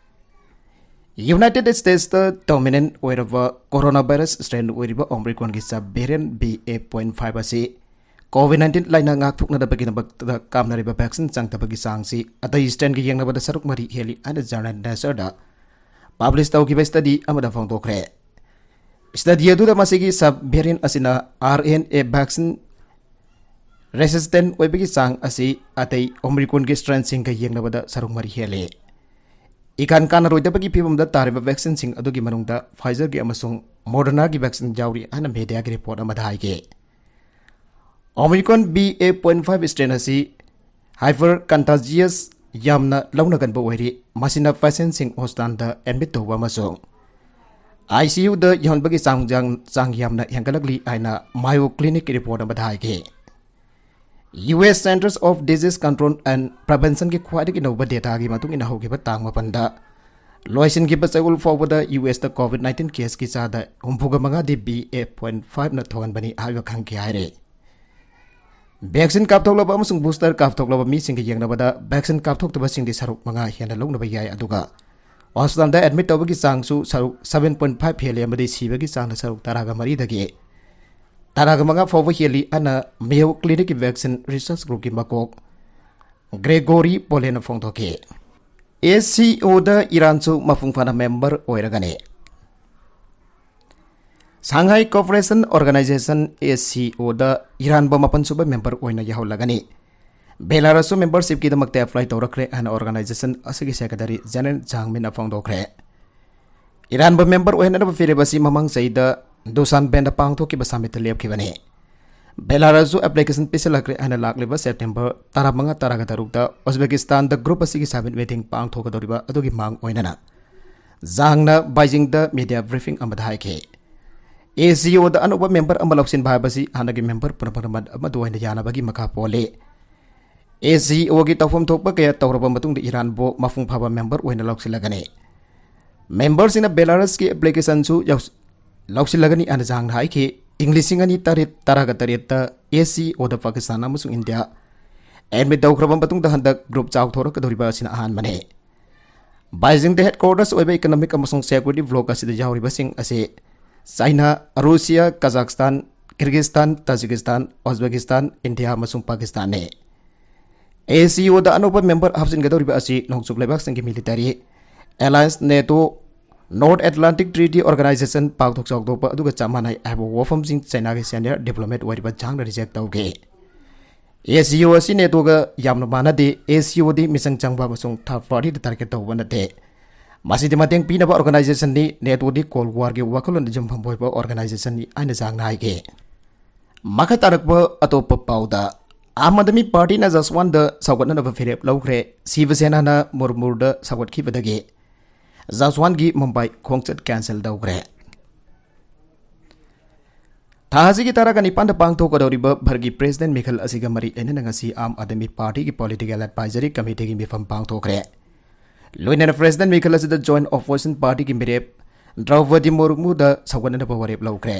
United Statesꯇ dominant ꯑꯣꯏꯔꯕ coronavirus strain ꯑꯣꯏꯔꯤꯕ Omicronꯒꯤ sub variant B A point five ꯑꯁꯤ COVID nineteen ꯂꯥꯏꯅꯥ ꯉꯥꯛꯊꯣꯛꯅꯅꯕꯒꯤꯗꯃꯛꯇ ꯀꯥꯞꯅꯔꯤꯕ vaccine ꯆꯪꯗꯕꯒꯤ ꯆꯥꯡꯁꯤ ꯑꯇꯩ strainꯒ ꯌꯦꯡꯅꯕꯗ ꯁꯔꯨꯛ ꯃꯔꯤ ꯍꯦꯜꯂꯤ ꯍꯥꯏꯅ journal Natureꯗ publish ꯇꯧꯈꯤꯕ study ꯑꯃꯗ ꯐꯣꯡꯗꯣꯛꯈ꯭ꯔꯦ꯫ Study ꯑꯗꯨꯗ ꯃꯁꯤꯒꯤ sub variant ꯑꯁꯤꯅ R N A vaccine resistant ꯑꯣꯏꯕꯒꯤ ꯆꯥꯡ ꯑꯁꯤ ꯑꯇꯩ Omicronꯒꯤ strainꯁꯤꯡꯒ ꯌꯦꯡꯅꯕꯗ ꯁꯔꯨꯛ ꯃꯔꯤ ꯍꯦꯜꯂꯤ꯫ ꯏꯀꯥꯟ ꯀꯥꯟꯅꯔꯣꯏꯗꯕꯒꯤ ꯐꯤꯕꯝꯗ ꯇꯥꯔꯤꯕ vaccineꯁꯤꯡ ꯑꯗꯨꯒꯤ ꯃꯅꯨꯡꯗ Pfizerꯒꯤ ꯑꯃꯁꯨꯡ Modernaꯒꯤ vaccine ꯌꯥꯎꯔꯤ ꯍꯥꯏꯅ mediaꯒꯤ report ꯑꯃꯗ ꯍꯥꯏꯈꯤ꯫ Omicron B A point five strain ꯑꯁꯤ ꯍꯥꯏꯄꯔ ꯀꯟꯇꯥꯖꯤꯌꯁ ꯌꯥꯝꯅ ꯂꯧꯅꯒꯟꯕ ꯑꯣꯏꯔꯤ꯫ ꯃꯁꯤꯅ ꯄꯦꯁꯦꯟꯁꯤꯡ ꯍꯣꯁꯄꯤꯇꯥꯜꯗ ꯑꯦꯗꯃꯤꯠ ꯇꯧꯕ ꯑꯃꯁꯨꯡ ꯑꯥꯏ ꯁꯤ ꯌꯨꯗ ꯌꯧꯍꯟꯕꯒꯤ ꯆꯥꯡ, ꯆꯥꯡ, ꯆꯥꯡ ꯌꯥꯝꯅ ꯍꯦꯟꯒꯠꯂꯛꯂꯤ ꯍꯥꯏꯅ Mayo Clinic ꯔꯤꯄꯣꯔꯠ ꯑꯃꯗ ꯍꯥꯏꯈꯤ꯫ U S Centers of Disease Control and Preventionꯒꯤ ꯈ꯭ꯋꯥꯏꯗꯒꯤ ꯅꯧꯕ ꯗꯦꯇꯥꯒꯤ ꯃꯇꯨꯡ ꯏꯟꯅ ꯍꯧꯈꯤꯕ ꯇꯥꯡ ꯃꯥꯄꯟꯗ ꯂꯣꯏꯁꯤꯟꯈꯤꯕ ꯆꯌꯣꯜ ꯐꯥꯎꯕꯗ ꯌꯨ ꯑꯦꯁꯇ ꯀꯣꯚꯤꯗ ꯅꯥꯏꯟꯇꯤꯟ ꯀꯦꯁꯀꯤ ꯆꯥꯗ ꯍꯨꯝꯐꯨꯒ ꯃꯉꯥꯗꯤ ꯕꯤ ꯑꯦ ꯄꯣꯏꯟꯠ ꯐꯥꯏꯚꯅ ꯊꯣꯛꯍꯟꯕꯅꯤ ꯍꯥꯏꯕ ꯈꯪꯈꯤ ꯍꯥꯏꯔꯤ꯫ ꯚꯦꯛꯁꯤꯟ ꯀꯥꯞꯊꯣꯛꯂꯕ ꯑꯃꯁꯨꯡ ꯕꯨꯁꯇꯔ ꯀꯥꯞꯊꯣꯛꯂꯕ ꯃꯤꯁꯤꯡꯒ ꯌꯦꯡꯅꯕꯗ ꯚꯦꯛꯁꯤꯟ ꯀꯥꯞꯊꯣꯛꯇꯕꯁꯤꯡꯗꯤ ꯁꯔꯨꯛ ꯃꯉꯥ ꯍꯦꯟꯅ ꯂꯧꯅꯕ ꯌꯥꯏ, ꯑꯗꯨꯒ ꯍꯣꯁꯄꯤꯇꯥꯜꯗ ꯑꯦꯗꯃꯤꯠ ꯇꯧꯕꯒꯤ ꯆꯥꯡꯁꯨ ꯁꯔꯨꯛ seven point five ꯍꯦꯜꯂꯤ ꯑꯃꯗꯤ ꯁꯤꯕꯒꯤ ꯆꯥꯡꯅ ꯁꯔꯨꯛ ꯇꯔꯥꯒ ꯃꯔꯤꯗꯒꯤ ꯇꯔꯥꯒ ꯃꯉꯥ ꯐꯥꯎꯕ ꯍꯦꯜꯂꯤ ꯍꯥꯏꯅ Mayo Clinicꯀꯤ ꯚꯦꯛꯁꯤꯟ ꯔꯤꯁꯔꯆ ꯒ꯭ꯔꯨꯞꯀꯤ ꯃꯀꯣꯛ ꯒ꯭ꯔꯦꯒꯣꯔꯤ ꯄꯣꯂꯦꯅ ꯐꯣꯡꯗꯣꯛꯈꯤ꯫ ꯑꯦꯁ ꯁꯤ ꯑꯣꯗ ꯏꯔꯥꯟꯁꯨ ꯃꯄꯨꯡ ꯐꯥꯅ ꯃꯦꯝꯕꯔ ꯑꯣꯏꯔꯒꯅꯤ꯫ Shanghai Cooperation Organization, S C ꯑꯣꯗ ꯏꯔꯥꯟꯕꯨ ꯃꯥꯄꯟꯁꯨꯕ ꯃꯦꯝꯕꯔ ꯑꯣꯏꯅ ꯌꯥꯍꯜꯂꯒꯅꯤ꯫ ꯕꯦꯂꯥꯔꯁꯁꯨ ꯃꯦꯝꯕꯔꯁꯤꯞꯀꯤꯗꯃꯛꯇ ꯑꯦꯄ꯭ꯂꯥꯏ ꯇꯧꯔꯛꯈ꯭ꯔꯦ ꯍꯥꯏꯅ ꯑꯣꯔꯒꯅꯥꯏꯖꯦꯁꯟ ꯑꯁꯤꯒꯤ ꯁꯦꯀ꯭ꯔꯦꯇꯔꯤ ꯖꯦꯅꯔꯦꯜ ꯖꯥꯡ ꯃꯤꯟꯅ ꯐꯣꯡꯗꯣꯛꯈ꯭ꯔꯦ꯫ ꯏꯔꯥꯟꯕꯨ ꯃꯦꯝꯕꯔ ꯑꯣꯏꯍꯟꯅꯕ ꯐꯤꯔꯦꯞ ꯑꯁꯤ ꯃꯃꯥꯡ ꯆꯍꯤꯗ ꯗꯨꯁꯥꯟꯕꯦꯟꯗ ꯄꯥꯡꯊꯣꯛꯈꯤꯕ ꯁꯃꯤꯠꯇ ꯂꯦꯞꯈꯤꯕꯅꯤ꯫ ꯕꯦꯂꯥꯔꯁꯁꯨ ꯑꯦꯄ꯭ꯂꯤꯀꯦꯁꯟ ꯄꯤꯁꯤꯜꯂꯛꯈ꯭ꯔꯦ ꯍꯥꯏꯅ ꯂꯥꯛꯂꯤꯕ ꯁꯦꯞꯇꯦꯝꯕꯔ ꯇꯔꯥꯃꯉꯥ, ꯇꯔꯥꯒ ꯇꯔꯨꯛꯇ ꯎꯖꯕꯦꯀꯤꯁꯇꯥꯟꯗ ꯒ꯭ꯔꯨꯞ ꯑꯁꯤꯒꯤ ꯁꯃꯤꯠ ꯃꯤꯇꯤꯡ ꯄꯥꯡꯊꯣꯛꯀꯗꯧꯔꯤꯕ ꯑꯗꯨꯒꯤ ꯃꯥꯡ ꯑꯣꯏꯅꯅ ꯖꯥꯡꯅ ꯕꯥꯏꯖꯤꯡꯗ ꯃꯤꯗꯤꯌꯥ ꯕ꯭ꯔꯤꯐꯤꯡ ꯑꯃꯗ ꯍꯥꯏꯈꯤ꯫ ꯑꯦ ꯁꯤ ꯑꯣꯗ ꯑꯅꯧꯕ ꯃꯦꯝꯕꯔ ꯑꯃ ꯂꯧꯁꯤꯟꯕ ꯍꯥꯏꯕꯁꯤ ꯍꯥꯟꯅꯒꯤ ꯃꯦꯝꯕꯔ ꯄꯨꯝꯅꯃꯛ ꯑꯗꯨ ꯑꯣꯏꯅ ꯌꯥꯅꯕꯒꯤ ꯃꯈꯥ ꯄꯣꯜꯂꯤ꯫ ꯑꯦ ꯁꯤ ꯑꯣꯒꯤ ꯇꯧꯐꯝ ꯊꯣꯛꯄ ꯀꯌꯥ ꯇꯧꯔꯕ ꯃꯇꯨꯡꯗ ꯏꯔꯥꯟꯕꯨ ꯃꯄꯨꯡ ꯐꯥꯕ ꯃꯦꯝꯕꯔ ꯑꯣꯏꯅ ꯂꯧꯁꯤꯜꯂꯒꯅꯤ꯫ ꯃꯦꯝꯕꯔꯁꯤꯡꯅ ꯕꯦꯂꯥꯔꯁꯀꯤ ꯑꯦꯄ꯭ꯂꯤꯀꯦꯁꯟꯁꯨ ꯌꯥꯎꯁ-, ꯂꯧꯁꯤꯜꯂꯒꯅꯤ ꯍꯥꯏꯅ ꯖꯥꯡꯅ ꯍꯥꯏꯈꯤ꯫ ꯏꯪ ꯂꯤꯁꯤꯡ ꯑꯅꯤ ꯇꯔꯦꯠ, ꯇꯔꯥꯒ ꯇꯔꯦꯠꯇ ꯑꯦ ꯁꯤ ꯑꯣꯗ ꯄꯥꯀꯤꯁꯇꯥꯟ ꯑꯃꯁꯨꯡ ꯏꯟꯗꯤꯌꯥ ꯑꯦꯗꯃꯤꯠ ꯇꯧꯈ꯭ꯔꯕ ꯃꯇꯨꯡꯗ ꯍꯟꯗꯛ ꯒ꯭ꯔꯨꯞ ꯆꯥꯎꯊꯣꯔꯛꯀꯗꯧꯔꯤꯕ ꯑꯁꯤꯅ ꯑꯍꯥꯟꯕꯅꯤ꯫ ꯕꯥꯏꯖꯤꯡꯗ ꯍꯦꯗꯀ꯭ꯋꯥꯇꯔꯁ ꯑꯣꯏꯕ ꯏꯀꯣꯅꯣꯃꯤꯛ ꯑꯃꯁꯨꯡ ꯁꯦꯀ꯭ꯌꯨꯔꯤꯇꯤ ꯕ꯭ꯂꯣꯛ ꯑꯁꯤꯗ ꯌꯥꯎꯔꯤꯕꯁꯤꯡ ꯑꯁꯤ China, Russia, ꯀꯖꯥꯛꯁꯇꯥꯟ, Kyrgyzstan, Tajikistan, ꯎꯖꯕꯦꯀꯤꯁꯇꯥꯟ, India ꯑꯃꯁꯨꯡ ꯄꯥꯀꯤꯁꯇꯥꯟꯅꯤ꯫ ꯑꯦ ꯁꯤ ꯑꯣꯗ ꯑꯅꯧꯕ ꯃꯦꯝꯕꯔ ꯍꯥꯞꯆꯤꯟꯒꯗꯧꯔꯤꯕ ꯑꯁꯤ ꯅꯣꯡꯆꯨꯞ ꯂꯩꯕꯥꯛꯁꯤꯡꯒꯤ military alliance NATO, North Atlantic Treaty Organisation, ꯄꯥꯛꯊꯣꯛ ꯆꯥꯎꯊꯣꯛꯄ ꯑꯗꯨꯒ ꯆꯞ ꯃꯥꯟꯅꯩ ꯍꯥꯏꯕ ꯋꯥꯐꯝꯁꯤꯡ ꯆꯥꯏꯅꯥꯒꯤ ꯁꯦꯅꯤꯌꯔ ꯗꯤꯄ꯭ꯂꯣꯃꯦꯠ ꯑꯣꯏꯔꯤꯕ ꯖꯥꯡꯅ ꯔꯤꯖꯦꯛ ꯇꯧꯈꯤ꯫ ꯑꯦ ꯁꯤ ꯑꯣ ꯑꯁꯤ ꯅꯦꯇꯣꯒ ꯌꯥꯝꯅ ꯃꯥꯟꯅꯗꯦ꯫ ꯑꯦ ꯁꯤ ꯑꯣꯗꯤ ꯃꯤꯆꯪ ꯆꯪꯕ ꯑꯃꯁꯨꯡ ꯊꯥꯔꯗ ꯄꯥꯔꯇꯤꯗ ꯇꯥꯔꯒꯦꯠ ꯇꯧꯕ ꯅꯠꯇꯦ꯫ ꯃꯁꯤꯗꯤ ꯃꯇꯦꯡ ꯄꯤꯅꯕ ꯑꯣꯔꯒꯅꯥꯏꯖꯦꯁꯟꯅꯤ꯫ ꯅꯦꯇꯣꯗꯤ ꯀꯣꯜꯗ ꯋꯥꯔꯒꯤ ꯋꯥꯈꯜꯂꯣꯟꯗ ꯌꯨꯝꯐꯝ ꯑꯣꯏꯕ ꯑꯣꯔꯒꯅꯥꯏꯖꯦꯁꯟꯅꯤ ꯍꯥꯏꯅ ꯖꯥꯡꯅ ꯍꯥꯏꯈꯤ꯫ ꯃꯈꯥ ꯇꯥꯔꯛꯄ ꯑꯇꯣꯞꯄ ꯄꯥꯎꯗ, ꯑꯥꯝ ꯑꯥꯗꯃꯤ ꯄꯥꯔꯇꯤꯅ ꯖꯁꯋꯥꯟꯗ ꯁꯧꯒꯠꯅꯅꯕ ꯐꯤꯔꯦꯞ ꯂꯧꯈ꯭ꯔꯦ꯫ ꯁꯤꯕ ꯁꯦꯅꯥꯅ ꯃꯨꯔꯃꯨꯗ ꯁꯧꯒꯠꯈꯤꯕꯗꯒꯤ ꯖꯁꯋꯥꯟꯒꯤ ꯃꯨꯝꯕꯥꯏ ꯈꯣꯡꯆꯠ ꯀꯦꯟꯁꯦꯜ ꯇꯧꯈ꯭ꯔꯦ꯫ ꯊꯥ ꯑꯁꯤꯒꯤ ꯇꯔꯥꯒ ꯅꯤꯄꯥꯟꯗ ꯄꯥꯡꯊꯣꯛꯀꯗꯧꯔꯤꯕ ꯚꯔꯒꯤ ꯄ꯭ꯔꯦꯁꯤꯗꯦꯟ ꯃꯤꯈꯜ ꯑꯁꯤꯒ ꯃꯔꯤ ꯂꯩꯅꯅ ꯉꯁꯤ ꯑꯥꯝ ꯑꯥꯗꯃꯤ ꯄꯥꯔꯇꯤꯒꯤ ꯄꯣꯂꯤꯇꯤꯀꯦꯜ ꯑꯦꯗꯚꯥꯏꯖꯔꯤ ꯀꯃꯤꯇꯤꯒꯤ ꯃꯤꯐꯝ ꯄꯥꯡꯊꯣꯛꯈ꯭ꯔꯦ꯫ ꯂꯣꯏꯅꯅ ꯄ꯭ꯔꯦꯁꯤꯗꯦꯟ ꯃꯤꯈꯜ ꯑꯁꯤꯗ ꯖꯣꯏꯟ ꯑꯣꯄꯣꯖꯤꯁꯟ ꯄꯥꯔꯇꯤꯒꯤ ꯃꯤꯔꯦꯞ ꯗ꯭ꯔꯧꯄꯗꯤ ꯃꯨꯔꯃꯨꯗ ꯁꯧꯒꯠꯅꯅꯕ ꯋꯥꯔꯦꯞ ꯂꯧꯈ꯭ꯔꯦ꯫